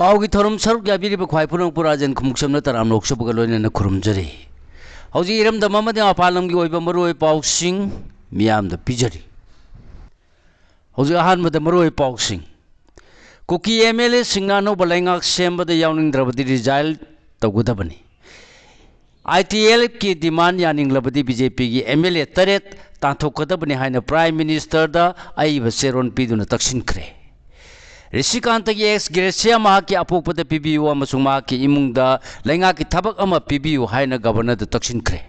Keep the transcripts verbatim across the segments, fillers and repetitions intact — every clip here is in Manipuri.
ꯄꯥꯎꯒꯤ ꯊꯧꯔꯝ ꯁꯔꯨꯛ ꯌꯥꯕꯤꯔꯤꯕ ꯈ꯭ꯋꯥꯏ ꯄꯨꯔꯥꯡꯄꯨ ꯔꯥꯖꯦꯟ ꯈꯨꯃꯨꯛꯁꯝꯅ ꯇꯔꯥꯝꯅ ꯑꯣꯛꯆꯕꯒ ꯂꯣꯏꯅꯅ ꯈꯨꯔꯨꯝꯖꯔꯤ꯫ ꯍꯧꯖꯤꯛ ꯏꯔꯝꯗꯝ ꯑꯃꯗꯤ ꯃꯄꯥꯟ ꯂꯝꯒꯤ ꯑꯣꯏꯕ ꯃꯔꯨꯑꯣꯏꯕ ꯄꯥꯎꯁꯤꯡ ꯃꯤꯌꯥꯝꯗ ꯄꯤꯖꯔꯤ꯫ ꯍꯧꯖꯤꯛ ꯑꯍꯥꯟꯕꯗ ꯃꯔꯨꯑꯣꯏꯕ ꯄꯥꯎꯁꯤꯡ꯫ ꯀꯨꯀꯤ ꯑꯦꯝ ꯑꯦꯜ ꯑꯦꯁꯤꯡꯅ ꯑꯅꯧꯕ ꯂꯩꯉꯥꯛ ꯁꯦꯝꯕꯗ ꯌꯥꯎꯅꯤꯡꯗ꯭ꯔꯕꯗꯤ ꯔꯤꯖꯥꯏꯜ ꯇꯧꯒꯗꯕꯅꯤ꯫ ꯑꯥꯏ ꯇꯤ ꯑꯦꯜ ꯑꯦꯐꯀꯤ ꯗꯤꯃꯥꯟ ꯌꯥꯅꯤꯡꯂꯕꯗꯤ ꯕꯤ ꯖꯦ ꯄꯤꯒꯤ ꯑꯦꯝ ꯑꯦꯜ ꯑꯦ ꯇꯔꯦꯠ ꯇꯥꯟꯊꯣꯛꯀꯗꯕꯅꯤ ꯍꯥꯏꯅ ꯄ꯭ꯔꯥꯏꯝ ꯃꯤꯅꯤꯁꯇꯔꯗ ꯑꯏꯕ ꯆꯦꯔꯣꯜ ꯄꯤꯗꯨꯅ ꯇꯛꯁꯤꯟꯈ꯭ꯔꯦ꯫ ꯔꯤꯁꯤꯀꯥꯟꯇꯒꯤ ꯑꯦꯛꯁ ꯒ꯭ꯔꯦꯁꯤꯌꯥ ꯃꯍꯥꯛꯀꯤ ꯑꯄꯣꯛꯄꯗ ꯄꯤꯕꯤꯌꯨ ꯑꯃꯁꯨꯡ ꯃꯍꯥꯛꯀꯤ ꯏꯃꯨꯡꯗ ꯂꯩꯉꯥꯛꯀꯤ ꯊꯕꯛ ꯑꯃ ꯄꯤꯕꯤꯌꯨ ꯍꯥꯏꯅ ꯒꯕꯔꯅꯔꯗ ꯇꯛꯁꯤꯟꯈ꯭ꯔꯦ꯫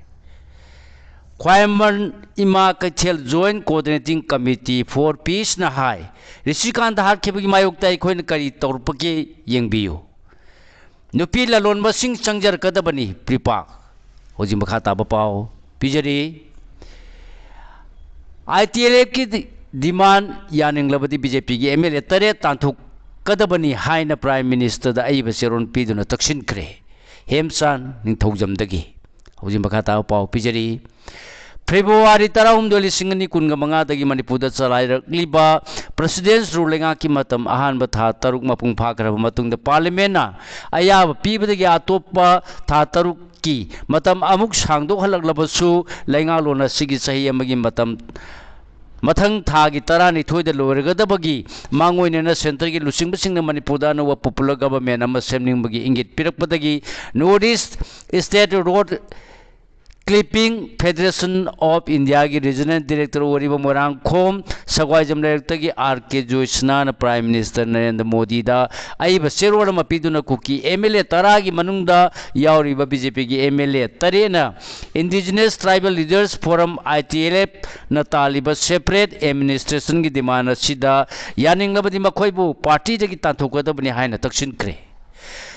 ꯈ꯭ꯋꯥꯏꯔꯝꯕꯟ ꯏꯃꯥ ꯀꯩꯊꯦꯜ ꯖꯣꯏꯟꯠ ꯀꯣꯑꯣꯔꯗꯤꯅꯦꯇꯤꯡ ꯀꯃꯤꯇꯤ ꯐꯣꯔ ꯄꯤꯁꯅ ꯍꯥꯏ, ꯔꯤꯁꯤꯀꯥꯟꯇ ꯍꯥꯠꯈꯤꯕꯒꯤ ꯃꯥꯌꯣꯛꯇ ꯑꯩꯈꯣꯏꯅ ꯀꯔꯤ ꯇꯧꯔꯛꯄꯒꯦ ꯌꯦꯡꯕꯤꯌꯨ꯫ ꯅꯨꯄꯤ ꯂꯂꯣꯟꯕꯁꯤꯡ ꯆꯪꯖꯔꯛꯀꯗꯕꯅꯤ, ꯄ꯭ꯔꯤꯄꯥꯛ꯫ ꯍꯧꯖꯤꯛ ꯃꯈꯥ ꯇꯥꯕ ꯄꯥꯎ ꯄꯤꯖꯔꯤ꯫ ꯑꯥꯏ ꯇꯤ ꯑꯦꯜ ꯑꯦꯐꯀꯤ ꯗꯤꯃꯥꯟ ꯌꯥꯅꯤꯡꯂꯕꯗꯤ ꯕꯤ ꯖꯦ ꯄꯤꯒꯤ ꯑꯦꯝ ꯑꯦꯜ ꯑꯦ ꯇꯔꯦꯠ ꯇꯥꯟꯊꯣꯛꯀꯗꯕꯅꯤ ꯍꯥꯏꯅ ꯄ꯭ꯔꯥꯏꯝ ꯃꯤꯅꯤꯁꯇꯔꯗ ꯑꯏꯕ ꯆꯦꯔꯣꯜ ꯄꯤꯗꯨꯅ ꯇꯛꯁꯤꯟꯈ꯭ꯔꯦ꯫ ꯍꯦꯝꯆꯥꯟ ꯅꯤꯡꯊꯧꯖꯝꯗꯒꯤ꯫ ꯍꯧꯖꯤꯛ ꯃꯈꯥ ꯇꯥꯕ ꯄꯥꯎ ꯄꯤꯖꯔꯤ꯫ ꯐꯦꯕ꯭ꯔꯨꯋꯥꯔꯤ ꯇꯔꯥꯍꯨꯝꯗꯣꯏ, ꯂꯤꯁꯤꯡ ꯑꯅꯤ ꯀꯨꯟꯒ ꯃꯉꯥꯗꯒꯤ ꯃꯅꯤꯄꯨꯔꯗ ꯆꯂꯥꯏꯔꯛꯂꯤꯕ ꯄ꯭ꯔꯁꯤꯗꯦꯟꯁ ꯔꯨꯜ ꯂꯩꯉꯥꯛꯀꯤ ꯃꯇꯝ ꯑꯍꯥꯟꯕ ꯊꯥ ꯇꯔꯨꯛ ꯃꯄꯨꯡ ꯐꯥꯈ꯭ꯔꯕ ꯃꯇꯨꯡꯗ ꯄꯥꯔꯂꯤꯌꯥꯃꯦꯟꯅ ꯑꯌꯥꯕ ꯄꯤꯕꯗꯒꯤ ꯑꯇꯣꯞꯄ ꯊꯥ ꯇꯔꯨꯛꯀꯤ ꯃꯇꯝ ꯑꯃꯨꯛ ꯁꯥꯡꯗꯣꯛꯍꯜꯂꯛꯂꯕꯁꯨ, ꯂꯩꯉꯥꯛꯂꯣꯟ ꯑꯁꯤꯒꯤ ꯆꯍꯤ ꯑꯃꯒꯤ ꯃꯇꯝ ꯃꯊꯪ ꯊꯥꯒꯤ ꯇꯔꯥꯅꯤꯊꯣꯏꯗ ꯂꯣꯏꯔꯒꯗꯕꯒꯤ ꯃꯥꯡꯑꯣꯏꯅꯅ ꯁꯦꯟꯇꯔꯒꯤ ꯂꯨꯆꯤꯡꯕꯁꯤꯡꯅ ꯃꯅꯤꯄꯨꯔꯗ ꯑꯅꯧꯕ ꯄꯣꯄꯨꯂꯔ ꯒꯕꯔꯃꯦꯟ ꯑꯃ ꯁꯦꯝꯅꯤꯡꯕꯒꯤ ꯏꯪꯒꯤꯠ ꯄꯤꯔꯛꯄꯗꯒꯤ north east state road clipping federation of ꯏꯟꯗꯤꯌꯥꯒꯤ ꯔꯤꯖꯅꯦꯜ ꯗꯤꯔꯦꯛꯇꯔ ꯑꯣꯏꯔꯤꯕ ꯃꯣꯏꯔꯥꯡꯈꯣꯝ ꯁꯒ꯭ꯋꯥꯏꯖꯝ ꯂꯩꯔꯛꯇꯒꯤ ꯑꯥꯔ ꯀꯦ ꯖꯣꯏꯁꯅꯥꯅ ꯄ꯭ꯔꯥꯏꯝ ꯃꯤꯅꯤꯁꯇꯔ ꯅꯔꯦꯟꯗ꯭ꯔ ꯃꯣꯗꯤꯗ ꯑꯏꯕ ꯆꯦꯔꯣꯜ ꯑꯃ ꯄꯤꯗꯨꯅ ꯀꯨꯀꯤ ꯑꯦꯝ ꯑꯦꯜ ꯑꯦ ꯇꯔꯥꯒꯤ ꯃꯅꯨꯡꯗ ꯌꯥꯎꯔꯤꯕ ꯕꯤ ꯖꯦ ꯄꯤꯒꯤ ꯑꯦꯝ ꯑꯦꯜ ꯑꯦ ꯇꯔꯦꯠꯅ ꯏꯟꯗꯤꯖꯤꯅꯁ ꯇ꯭ꯔꯥꯏꯕꯦꯜ ꯂꯤꯗꯔꯁ ꯐꯣꯔꯝ, ꯑꯥꯏ ꯇꯤ ꯑꯦꯜ ꯑꯦꯐꯅ ꯇꯥꯜꯂꯤꯕ ꯁꯦꯄꯔꯦꯠ ꯑꯦꯗꯃꯤꯅꯤꯁꯇ꯭ꯔꯦꯁꯟꯒꯤ ꯗꯤꯃꯥꯟ ꯑꯁꯤꯗ ꯌꯥꯅꯤꯡꯂꯕꯗꯤ ꯃꯈꯣꯏꯕꯨ ꯄꯥꯔꯇꯤꯗꯒꯤ ꯇꯥꯟꯊꯣꯛꯀꯗꯕꯅꯤ ꯍꯥꯏꯅ ꯇꯛꯁꯤꯟꯈ꯭ꯔꯦ꯫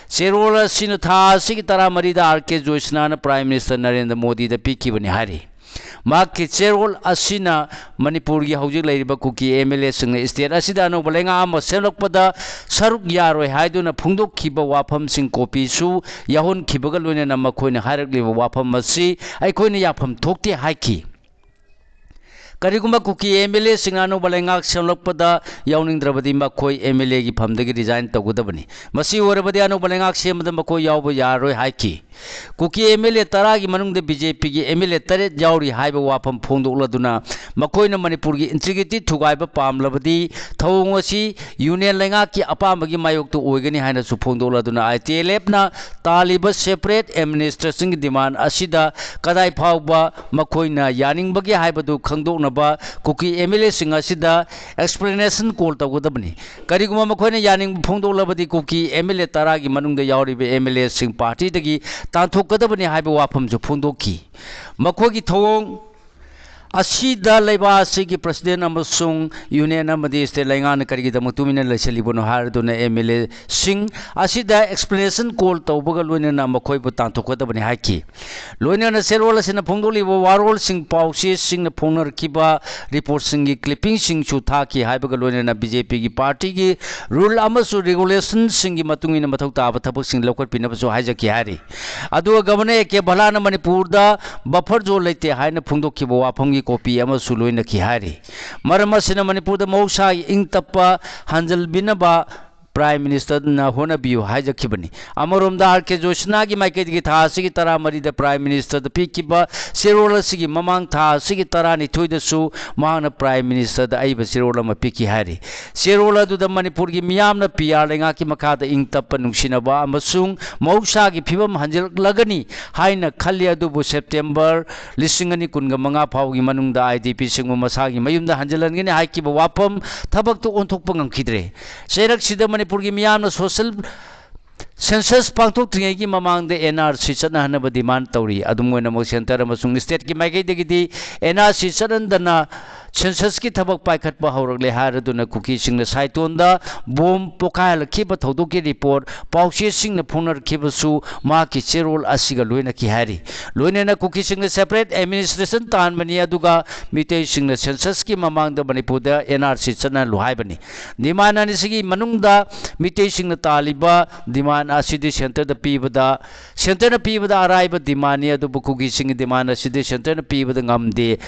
ꯆꯦꯔꯣꯜ ꯑꯁꯤꯅ ꯊꯥ ꯑꯁꯤꯒꯤ ꯇꯔꯥꯃꯔꯤꯗ ꯑꯥꯔ ꯀꯦ ꯖꯣꯏꯁꯅꯥꯅ ꯄ꯭ꯔꯥꯏꯝ ꯃꯤꯅꯤꯁꯇꯔ ꯅꯔꯦꯟꯗ꯭ꯔ ꯃꯣꯗꯤꯗ ꯄꯤꯈꯤꯕꯅꯤ ꯍꯥꯏꯔꯤ꯫ ꯃꯍꯥꯛꯀꯤ ꯆꯦꯔꯣꯜ ꯑꯁꯤꯅ ꯃꯅꯤꯄꯨꯔꯒꯤ ꯍꯧꯖꯤꯛ ꯂꯩꯔꯤꯕ ꯀꯨꯀꯤ ꯑꯦꯝ ꯑꯦꯜ ꯑꯦꯁꯤꯡꯅ ꯁ꯭ꯇꯦꯠ ꯑꯁꯤꯗ ꯑꯅꯧꯕ ꯂꯩꯉꯥꯛ ꯑꯃ ꯁꯦꯝꯂꯛꯄꯗ ꯁꯔꯨꯛ ꯌꯥꯔꯣꯏ ꯍꯥꯏꯗꯨꯅ ꯐꯣꯡꯗꯣꯛꯈꯤꯕ ꯋꯥꯐꯝꯁꯤꯡ ꯀꯣꯄꯤꯁꯨ ꯌꯥꯎꯍꯟꯈꯤꯕꯒ ꯂꯣꯏꯅꯅ ꯃꯈꯣꯏꯅ ꯍꯥꯏꯔꯛꯂꯤꯕ ꯋꯥꯐꯝ ꯑꯁꯤ ꯑꯩꯈꯣꯏꯅ ꯌꯥꯐꯝ ꯊꯣꯛꯇꯦ ꯍꯥꯏꯈꯤ꯫ ꯀꯔꯤꯒꯨꯝꯕ ꯀꯨꯀꯤ ꯑꯦꯝ ꯑꯦꯜ ꯑꯦꯁꯤꯡꯅ ꯑꯅꯧꯕ ꯂꯩꯉꯥꯛ ꯁꯦꯝꯂꯛꯄꯗ ꯌꯥꯎꯅꯤꯡꯗ꯭ꯔꯕꯗꯤ ꯃꯈꯣꯏ ꯑꯦꯝ ꯑꯦꯜ ꯑꯦꯒꯤ ꯐꯝꯗꯒꯤ ꯔꯤꯖꯥꯏꯟ ꯇꯧꯒꯗꯕꯅꯤ꯫ ꯃꯁꯤ ꯑꯣꯏꯔꯕꯗꯤ ꯑꯅꯧꯕ ꯂꯩꯉꯥꯛ ꯁꯦꯝꯕꯗ ꯃꯈꯣꯏ ꯌꯥꯎꯕ ꯌꯥꯔꯣꯏ ꯍꯥꯏꯈꯤ꯫ ꯀꯨꯀꯤ ꯑꯦꯝ ꯑꯦꯜ ꯑꯦ ꯇꯔꯥꯒꯤ ꯃꯅꯨꯡꯗ ꯕꯤ ꯖꯦ ꯄꯤꯒꯤ ꯑꯦꯝ ꯑꯦꯜ ꯑꯦ ꯇꯔꯦꯠ ꯌꯥꯎꯔꯤ ꯍꯥꯏꯕ ꯋꯥꯐꯝ ꯐꯣꯡꯗꯣꯛꯂꯗꯨꯅ ꯃꯈꯣꯏꯅ ꯃꯅꯤꯄꯨꯔꯒꯤ ꯏꯟꯇꯤꯒ꯭ꯔꯤꯇꯤ ꯊꯨꯒꯥꯏꯕ ꯄꯥꯝꯂꯕꯗꯤ ꯊꯧꯑꯣꯡ ꯑꯁꯤ ꯌꯨꯅꯤꯌꯟ ꯂꯩꯉꯥꯛꯀꯤ ꯑꯄꯥꯝꯕꯒꯤ ꯃꯥꯌꯣꯛꯇ ꯑꯣꯏꯒꯅꯤ ꯍꯥꯏꯅꯁꯨ ꯐꯣꯡꯗꯣꯛꯂꯗꯨꯅ ꯑꯥꯏ ꯇꯤ ꯑꯦꯜ ꯑꯦꯐꯅ ꯇꯥꯜꯂꯤꯕ ꯁꯦꯄꯔꯦꯠ ꯑꯦꯗꯃꯤꯅꯤꯁꯇ꯭ꯔꯦꯁꯟꯒꯤ ꯗꯤꯃꯥꯟ ꯑꯁꯤꯗ ꯀꯗꯥꯏ ꯐꯥꯎꯕ ꯃꯈꯣꯏꯅ ꯌꯥꯅꯤꯡꯕꯒꯦ ꯍꯥꯏꯕꯗꯨ ꯈꯪꯗꯣꯛꯅꯕ ꯀꯨꯀꯤ ꯑꯦꯝ ꯑꯦꯜ ꯑꯦꯁꯤꯡ ꯑꯁꯤꯗ ꯑꯦꯛꯁꯄ꯭ꯂꯦꯅꯦꯁꯟ ꯀꯣꯜ ꯇꯧꯒꯗꯕꯅꯤ꯫ ꯀꯔꯤꯒꯨꯝꯕ ꯃꯈꯣꯏꯅ ꯌꯥꯅꯤꯡꯕ ꯐꯣꯡꯗꯣꯛꯂꯕꯗꯤ ꯀꯨꯀꯤ ꯑꯦꯝ ꯑꯦꯜ ꯑꯦ ꯇꯔꯥꯒꯤ ꯃꯅꯨꯡꯗ ꯌꯥꯎꯔꯤꯕ ꯑꯦꯝ ꯑꯦꯜ ꯑꯦꯁꯤꯡ ꯄꯥꯔꯇꯤꯗꯒꯤ ꯇꯥꯟꯊꯣꯛꯀꯗꯕꯅꯤ ꯍꯥꯏꯕ ꯋꯥꯐꯝꯁꯨ ꯐꯣꯡꯗꯣꯛꯈꯤ꯫ ꯃꯈꯣꯏꯒꯤ ꯊꯧꯑꯣꯡ ꯑꯁꯤꯗ ꯂꯩꯕꯥꯛ ꯑꯁꯤꯒꯤ ꯄ꯭ꯔꯁꯤꯗꯦꯟ ꯑꯃꯁꯨꯡ ꯌꯨꯅꯤꯌꯟ ꯑꯃꯗꯤ ꯁ꯭ꯇꯦꯠ ꯂꯩꯉꯥꯛꯅ ꯀꯔꯤꯒꯤꯗꯃꯛ ꯇꯨꯃꯤꯟꯅ ꯂꯩꯁꯤꯜꯂꯤꯕꯅꯣ ꯍꯥꯏꯔꯗꯨꯅ ꯑꯦꯝ ꯑꯦꯜ ꯑꯦꯁꯤꯡ ꯑꯁꯤꯗ ꯑꯦꯛꯁꯄ꯭ꯂꯦꯅꯦꯁꯟ ꯀꯣꯜ ꯇꯧꯕꯒ ꯂꯣꯏꯅꯅ ꯃꯈꯣꯏꯕꯨ ꯇꯥꯟꯊꯣꯛꯀꯗꯕꯅꯤ ꯍꯥꯏꯈꯤ꯫ ꯂꯣꯏꯅꯅ ꯆꯦꯔꯣꯜ ꯑꯁꯤꯅ ꯐꯣꯡꯗꯣꯛꯂꯤꯕ ꯋꯥꯔꯣꯜꯁꯤꯡ ꯄꯥꯎꯆꯦꯁꯤꯡꯅ ꯐꯣꯡꯅꯔꯛꯈꯤꯕ ꯔꯤꯄꯣꯔꯠꯁꯤꯡꯒꯤ ꯀ꯭ꯂꯤꯞꯄꯤꯡꯁꯤꯡꯁꯨ ꯊꯥꯈꯤ ꯍꯥꯏꯕꯒ ꯂꯣꯏꯅꯅ ꯕꯤ ꯖꯦ ꯄꯤꯒꯤ ꯄꯥꯔꯇꯤꯒꯤ ꯔꯨꯜ ꯑꯃꯁꯨꯡ ꯔꯤꯒꯨꯂꯦꯁꯟꯁꯤꯡꯒꯤ ꯃꯇꯨꯡ ꯏꯟꯅ ꯃꯊꯧ ꯇꯥꯕ ꯊꯕꯛꯁꯤꯡ ꯂꯧꯈꯠꯄꯤꯅꯕꯁꯨ ꯍꯥꯏꯖꯈꯤ ꯍꯥꯏꯔꯤ꯫ ꯑꯗꯨꯒ ꯒꯕꯔꯅꯔ ꯑꯦ ꯀꯦ ꯚꯜꯂꯥꯅ ꯃꯅꯤꯄꯨꯔꯗ ꯕꯐꯔ ꯖꯣꯟ ꯂꯩꯇꯦ ꯍꯥꯏꯅ ꯐꯣꯡꯗꯣꯛꯈꯤꯕ ꯋꯥꯐꯝꯒꯤ ꯀꯣꯄꯤ ꯑꯃꯁꯨ ꯂꯣꯏꯅꯈꯤ ꯍꯥꯏꯔꯤ꯫ ꯃꯔꯝ ꯑꯁꯤꯅ ꯃꯅꯤꯄꯨꯔꯗ ꯃꯍꯧꯁꯥꯒꯤ ꯏꯪ ꯇꯞꯄ ꯍꯟꯖꯤꯟꯕꯤꯅꯕ ꯄ꯭ꯔꯥꯏꯝ ꯃꯤꯅꯤꯁꯇꯔꯅ ꯍꯣꯠꯅꯕꯤꯌꯨ ꯍꯥꯏꯖꯈꯤꯕꯅꯤ꯫ ꯑꯃꯔꯣꯝꯗ ꯑꯥꯔ ꯀꯦ ꯖꯣꯏꯁꯅꯥꯒꯤ ꯃꯥꯏꯀꯩꯗꯒꯤ ꯊꯥ ꯑꯁꯤꯒꯤ ꯇꯔꯥꯃꯔꯤꯗ ꯄ꯭ꯔꯥꯏꯝ ꯃꯤꯅꯤꯁꯇꯔꯗ ꯄꯤꯈꯤꯕ ꯆꯦꯔꯣꯜ ꯑꯁꯤꯒꯤ ꯃꯃꯥꯡ ꯊꯥ ꯑꯁꯤꯒꯤ ꯇꯔꯥꯅꯤꯊꯣꯏꯗꯁꯨ ꯃꯍꯥꯛꯅ ꯄ꯭ꯔꯥꯏꯝ ꯃꯤꯅꯤꯁꯇꯔꯗ ꯑꯏꯕ ꯆꯦꯔꯣꯜ ꯑꯃ ꯄꯤꯈꯤ ꯍꯥꯏꯔꯤ꯫ ꯆꯦꯔꯣꯜ ꯑꯗꯨꯗ ꯃꯅꯤꯄꯨꯔꯒꯤ ꯃꯤꯌꯥꯝꯅ ꯄꯤ ꯑꯥꯔ ꯂꯩꯉꯥꯛꯀꯤ ꯃꯈꯥꯗ ꯏꯪ ꯇꯞꯄ ꯅꯨꯡꯁꯤꯅꯕ ꯑꯃꯁꯨꯡ ꯃꯍꯧꯁꯥꯒꯤ ꯐꯤꯕꯝ ꯍꯟꯖꯤꯜꯂꯛꯂꯒꯅꯤ ꯍꯥꯏꯅ ꯈꯜꯂꯤ, ꯑꯗꯨꯕꯨ ꯁꯦꯞꯇꯦꯝꯕꯔ ꯂꯤꯁꯤꯡ ꯑꯅꯤ ꯀꯨꯟꯒ ꯃꯉꯥ ꯐꯥꯎꯒꯤ ꯃꯅꯨꯡꯗ ꯑꯥꯏ ꯗꯤ ꯄꯤꯁꯤꯡꯕꯨ ꯃꯁꯥꯒꯤ ꯃꯌꯨꯝꯗ ꯍꯟꯖꯤꯜꯍꯟꯒꯅꯤ ꯍꯥꯏꯈꯤꯕ ꯋꯥꯐꯝ ꯊꯕꯛꯇ ꯑꯣꯟꯊꯣꯛꯄ ꯉꯝꯈꯤꯗ꯭ꯔꯦ꯫ ꯆꯩꯔꯛꯁꯤꯗ ꯃꯅꯤꯄꯨꯔꯒꯤ ꯃꯤꯌꯥꯝꯅ ꯁꯣꯁꯦꯜ ꯁꯦꯟꯁꯁ ꯄꯥꯡꯊꯣꯛꯇ꯭ꯔꯤꯉꯩꯒꯤ ꯃꯃꯥꯡꯗ ꯑꯦꯟ ꯑꯥꯔ ꯁꯤ ꯆꯠꯅꯍꯟꯅꯕ ꯗꯤꯃꯥꯟ ꯇꯧꯔꯤ꯫ ꯑꯗꯨꯝ ꯑꯣꯏꯅꯃꯛ ꯁꯦꯟꯇꯔ ꯑꯃꯁꯨꯡ ꯁ꯭ꯇꯦꯠꯀꯤ ꯃꯥꯏꯀꯩꯗꯒꯤꯗꯤ ꯑꯦꯟ ꯑꯥꯔ ꯁꯤ ꯆꯠꯍꯟꯗꯅ ꯁꯦꯟꯁꯁꯀꯤ ꯊꯕꯛ ꯄꯥꯏꯈꯠꯄ ꯍꯧꯔꯛꯂꯦ ꯍꯥꯏꯔꯗꯨꯅ ꯀꯨꯀꯤꯁꯤꯡꯅ ꯁꯥꯏꯇꯣꯟꯗ ꯕꯣꯝ ꯄꯣꯈꯥꯏꯍꯜꯂꯛꯈꯤꯕ ꯊꯧꯗꯣꯛꯀꯤ ꯔꯤꯄꯣꯔꯠ ꯄꯥꯎꯆꯦꯁꯤꯡꯅ ꯐꯣꯡꯅꯔꯛꯈꯤꯕꯁꯨ ꯃꯍꯥꯛꯀꯤ ꯆꯦꯔꯣꯜ ꯑꯁꯤꯒ ꯂꯣꯏꯅꯈꯤ ꯍꯥꯏꯔꯤ꯫ ꯂꯣꯏꯅꯅ ꯀꯨꯀꯤꯁꯤꯡꯅ ꯁꯦꯄꯔꯦꯠ ꯑꯦꯗꯃꯤꯅꯤꯁꯇ꯭ꯔꯦꯁꯟ ꯇꯥꯍꯟꯕꯅꯤ, ꯑꯗꯨꯒ ꯃꯤꯇꯩꯁꯤꯡꯅ ꯁꯦꯟꯁꯁꯀꯤ ꯃꯃꯥꯡꯗ ꯃꯅꯤꯄꯨꯔꯗ ꯑꯦꯟ ꯑꯥꯔ ꯁꯤ ꯆꯠꯅꯍꯜꯂꯨ ꯍꯥꯏꯕꯅꯤ꯫ ꯗꯤꯃꯥꯟ ꯑꯅꯤꯁꯤꯒꯤ ꯃꯅꯨꯡꯗ ꯃꯤꯇꯩꯁꯤꯡꯅ ꯇꯥꯜꯂꯤꯕ ꯗꯤꯃꯥꯟ ꯑꯁꯤꯗꯤ ꯁꯦꯟꯇꯔꯗ ꯄꯤꯕꯗ, ꯁꯦꯟꯇꯔꯅ ꯄꯤꯕꯗ ꯑꯔꯥꯏꯕ ꯗꯤꯃꯥꯟꯅꯤ, ꯑꯗꯨꯕꯨ ꯀꯨꯀꯤꯁꯤꯡꯒꯤ ꯗꯤꯃꯥꯟ ꯑꯁꯤꯗꯤ ꯁꯦꯟꯇꯔꯅ ꯄꯤꯕꯗ ꯉꯝꯗꯦ꯫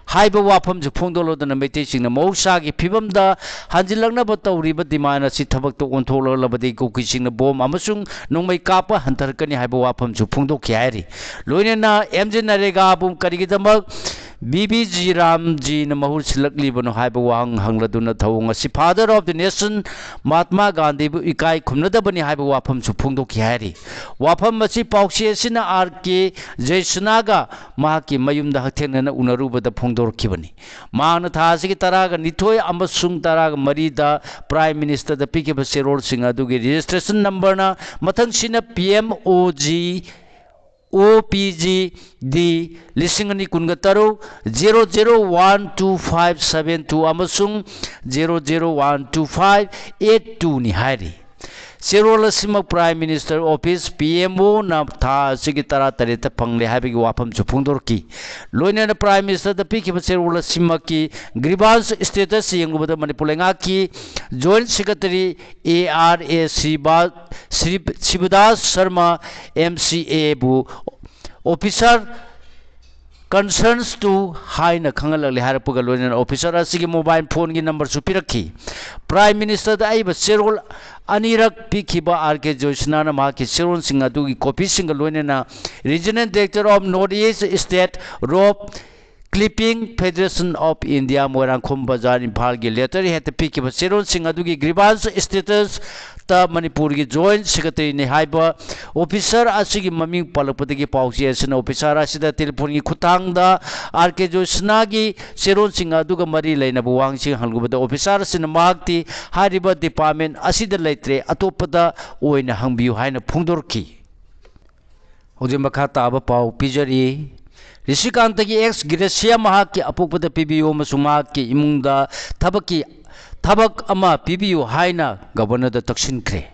ꯍꯥꯏꯕ ꯋꯥꯐꯝꯁꯨ ꯐꯣꯡꯗꯣꯛꯂꯗꯨꯅ ꯃꯩꯇꯩꯁꯤꯡꯅ ꯃꯍꯧꯁꯥꯒꯤ ꯐꯤꯕꯝꯗ ꯍꯟꯖꯤꯜꯂꯛꯅꯕ ꯇꯧꯔꯤꯕ demand ꯑꯁꯤ ꯊꯕꯛꯇ ꯑꯣꯟꯊꯣꯛꯂꯛꯂꯕꯗꯤ ꯀꯨꯀꯤꯁꯤꯡꯅ ꯕꯣꯝ ꯑꯃꯁꯨꯡ ꯅꯣꯡꯃꯩ ꯀꯥꯞꯄ ꯍꯟꯊꯔꯛꯀꯅꯤ ꯍꯥꯏꯕ ꯋꯥꯐꯝꯁꯨ ꯐꯣꯡꯗꯣꯛꯈꯤ ꯍꯥꯏꯔꯤ꯫ ꯂꯣꯏꯅꯅ ꯑꯦꯝ ꯖꯤ ꯅꯔꯦꯒꯥꯕꯨ ꯀꯔꯤꯒꯤꯗꯃꯛ ꯕꯤ ꯕꯤ ꯖꯤ ꯔꯥꯝꯖꯤꯅ ꯃꯍꯨꯠ ꯁꯤꯜꯂꯛꯂꯤꯕꯅꯣ ꯍꯥꯏꯕ ꯋꯥꯍꯪ ꯍꯪꯂꯗꯨꯅ ꯊꯧꯑꯣꯡ ꯑꯁꯤ Father of the Nation Mahatma ꯒꯥꯟꯙꯤꯕꯨ ꯏꯀꯥꯏ ꯈꯨꯝꯅꯗꯕꯅꯤ ꯍꯥꯏꯕ ꯋꯥꯐꯝꯁꯨ ꯐꯣꯡꯗꯣꯛꯈꯤ ꯍꯥꯏꯔꯤ꯫ ꯋꯥꯐꯝ ꯑꯁꯤ ꯄꯥꯎꯆꯦ ꯑꯁꯤꯅ ꯑꯥꯔ ꯀꯦ ꯖꯌꯁꯅꯥꯒ ꯃꯍꯥꯛꯀꯤ ꯃꯌꯨꯝꯗ ꯍꯛꯊꯦꯡꯅꯅ ꯎꯅꯔꯨꯕꯗ ꯐꯣꯡꯗꯣꯔꯛꯈꯤꯕꯅꯤ꯫ ꯃꯍꯥꯛꯅ ꯊꯥ ꯑꯁꯤꯒꯤ ꯇꯔꯥꯒ ꯅꯤꯊꯣꯏ ꯑꯃꯁꯨꯡ ꯇꯔꯥꯒ ꯃꯔꯤꯗ Prime Ministerꯗ ꯄꯤꯈꯤꯕ ꯆꯦꯔꯣꯜꯁꯤꯡ ꯑꯗꯨꯒꯤ registration numberꯅ ꯃꯊꯪꯁꯤꯅ P M O G O P G D ꯂꯤꯁꯤꯡ ꯑꯅꯤ ꯀꯨꯟꯒ ꯇꯔꯨꯛ, zero zero one two five seven two ꯑꯃꯁꯨꯡ zero zero one two five eight twoꯅꯤ ꯍꯥꯏꯔꯤ꯫ ꯆꯦꯔꯣꯜ ꯑꯁꯤꯃꯛ Prime Minister Office, P M Oꯅ ꯊꯥ ꯑꯁꯤꯒꯤ ꯇꯔꯥꯇꯔꯦꯠꯇ ꯐꯪꯂꯦ ꯍꯥꯏꯕꯒꯤ ꯋꯥꯐꯝꯁꯨ ꯐꯣꯡꯗꯣꯔꯛꯈꯤ꯫ ꯂꯣꯏꯅꯅ Prime Ministerꯗ ꯄꯤꯈꯤꯕ ꯆꯦꯔꯣꯜ ꯑꯁꯤꯃꯛꯀꯤ grievance status ꯌꯦꯡꯂꯨꯕꯗ ꯃꯅꯤꯄꯨꯔ ꯂꯩꯉꯥꯛꯀꯤ Joint Secretary A R A Shiva-, Shri-, ꯁꯤꯕꯗꯥꯁ Sharma M C Aꯕꯨ officer concerns to ꯍꯥꯏꯅ ꯈꯪꯍꯜꯂꯛꯂꯦ ꯍꯥꯏꯔꯛꯄꯒ ꯂꯣꯏꯅꯅ officer ꯑꯁꯤꯒꯤ mobile phoneꯒꯤ numberꯁꯨ ꯄꯤꯔꯛꯈꯤ꯫ Prime Ministerꯗ ꯑꯏꯕ ꯆꯦꯔꯣꯜ ꯑꯅꯤꯔꯛ ꯄꯤꯈꯤꯕ ꯑꯥꯔ ꯀꯦ ꯖꯣꯏꯁꯅꯥꯅ ꯃꯍꯥꯛꯀꯤ ꯆꯦꯔꯣꯜꯁꯤꯡ ꯑꯗꯨꯒꯤ copyꯁꯤꯡꯒ ꯂꯣꯏꯅꯅ Regional Director of North East State Rope Clipping Federation of India, Moirangkhom ꯕꯖꯥꯔ, ꯏꯝꯐꯥꯜꯒꯤ letterheadꯇ ꯄꯤꯈꯤꯕ ꯆꯦꯔꯣꯜꯁꯤꯡ ꯑꯗꯨꯒꯤ grievance status ꯇ ꯃꯅꯤꯄꯨꯔꯒꯤ Joint Secretaryꯅꯤ ꯍꯥꯏꯕ officer ꯑꯁꯤꯒꯤ ꯃꯃꯤꯡ ꯄꯜꯂꯛꯄꯗꯒꯤ ꯄꯥꯎꯆꯦ ꯑꯁꯤꯅ officer ꯑꯁꯤꯗ telephoneꯒꯤ ꯈꯨꯠꯊꯥꯡꯗ ꯑꯥꯔ ꯀꯦ ꯖꯣꯏꯁꯅꯥꯒꯤ ꯆꯦꯔꯣꯜꯁꯤꯡ ꯑꯗꯨꯒ ꯃꯔꯤ ꯂꯩꯅꯕ ꯋꯥꯍꯪꯁꯤꯡ ꯍꯪꯂꯨꯕꯗ officer ꯑꯁꯤꯅ ꯃꯍꯥꯛꯇꯤ ꯍꯥꯏꯔꯤꯕ department ꯑꯁꯤꯗ ꯂꯩꯇ꯭ꯔꯦ, ꯑꯇꯣꯞꯄꯗ ꯑꯣꯏꯅ ꯍꯪꯕꯤꯌꯨ ꯍꯥꯏꯅ ꯐꯣꯡꯗꯣꯔꯛꯈꯤ꯫ ꯍꯧꯖꯤꯛ ꯃꯈꯥ ꯇꯥꯕ ꯄꯥꯎ ꯄꯤꯖꯔꯤ꯫ ꯔꯤꯁꯤꯀꯥꯟꯇꯒꯤ ex gratia ꯃꯍꯥꯛꯀꯤ ꯑꯄꯣꯛꯄꯗ ꯄꯤꯕꯤꯌꯨ ꯑꯃꯁꯨꯡ ꯃꯍꯥꯛꯀꯤ ꯏꯃꯨꯡꯗ ꯊꯕꯛꯀꯤ, ꯊꯕꯛ ꯑꯃ ꯄꯤꯕꯤꯌꯨ ꯍꯥꯏꯅ Governorꯗ ꯇꯛꯁꯤꯟꯈ꯭ꯔꯦ꯫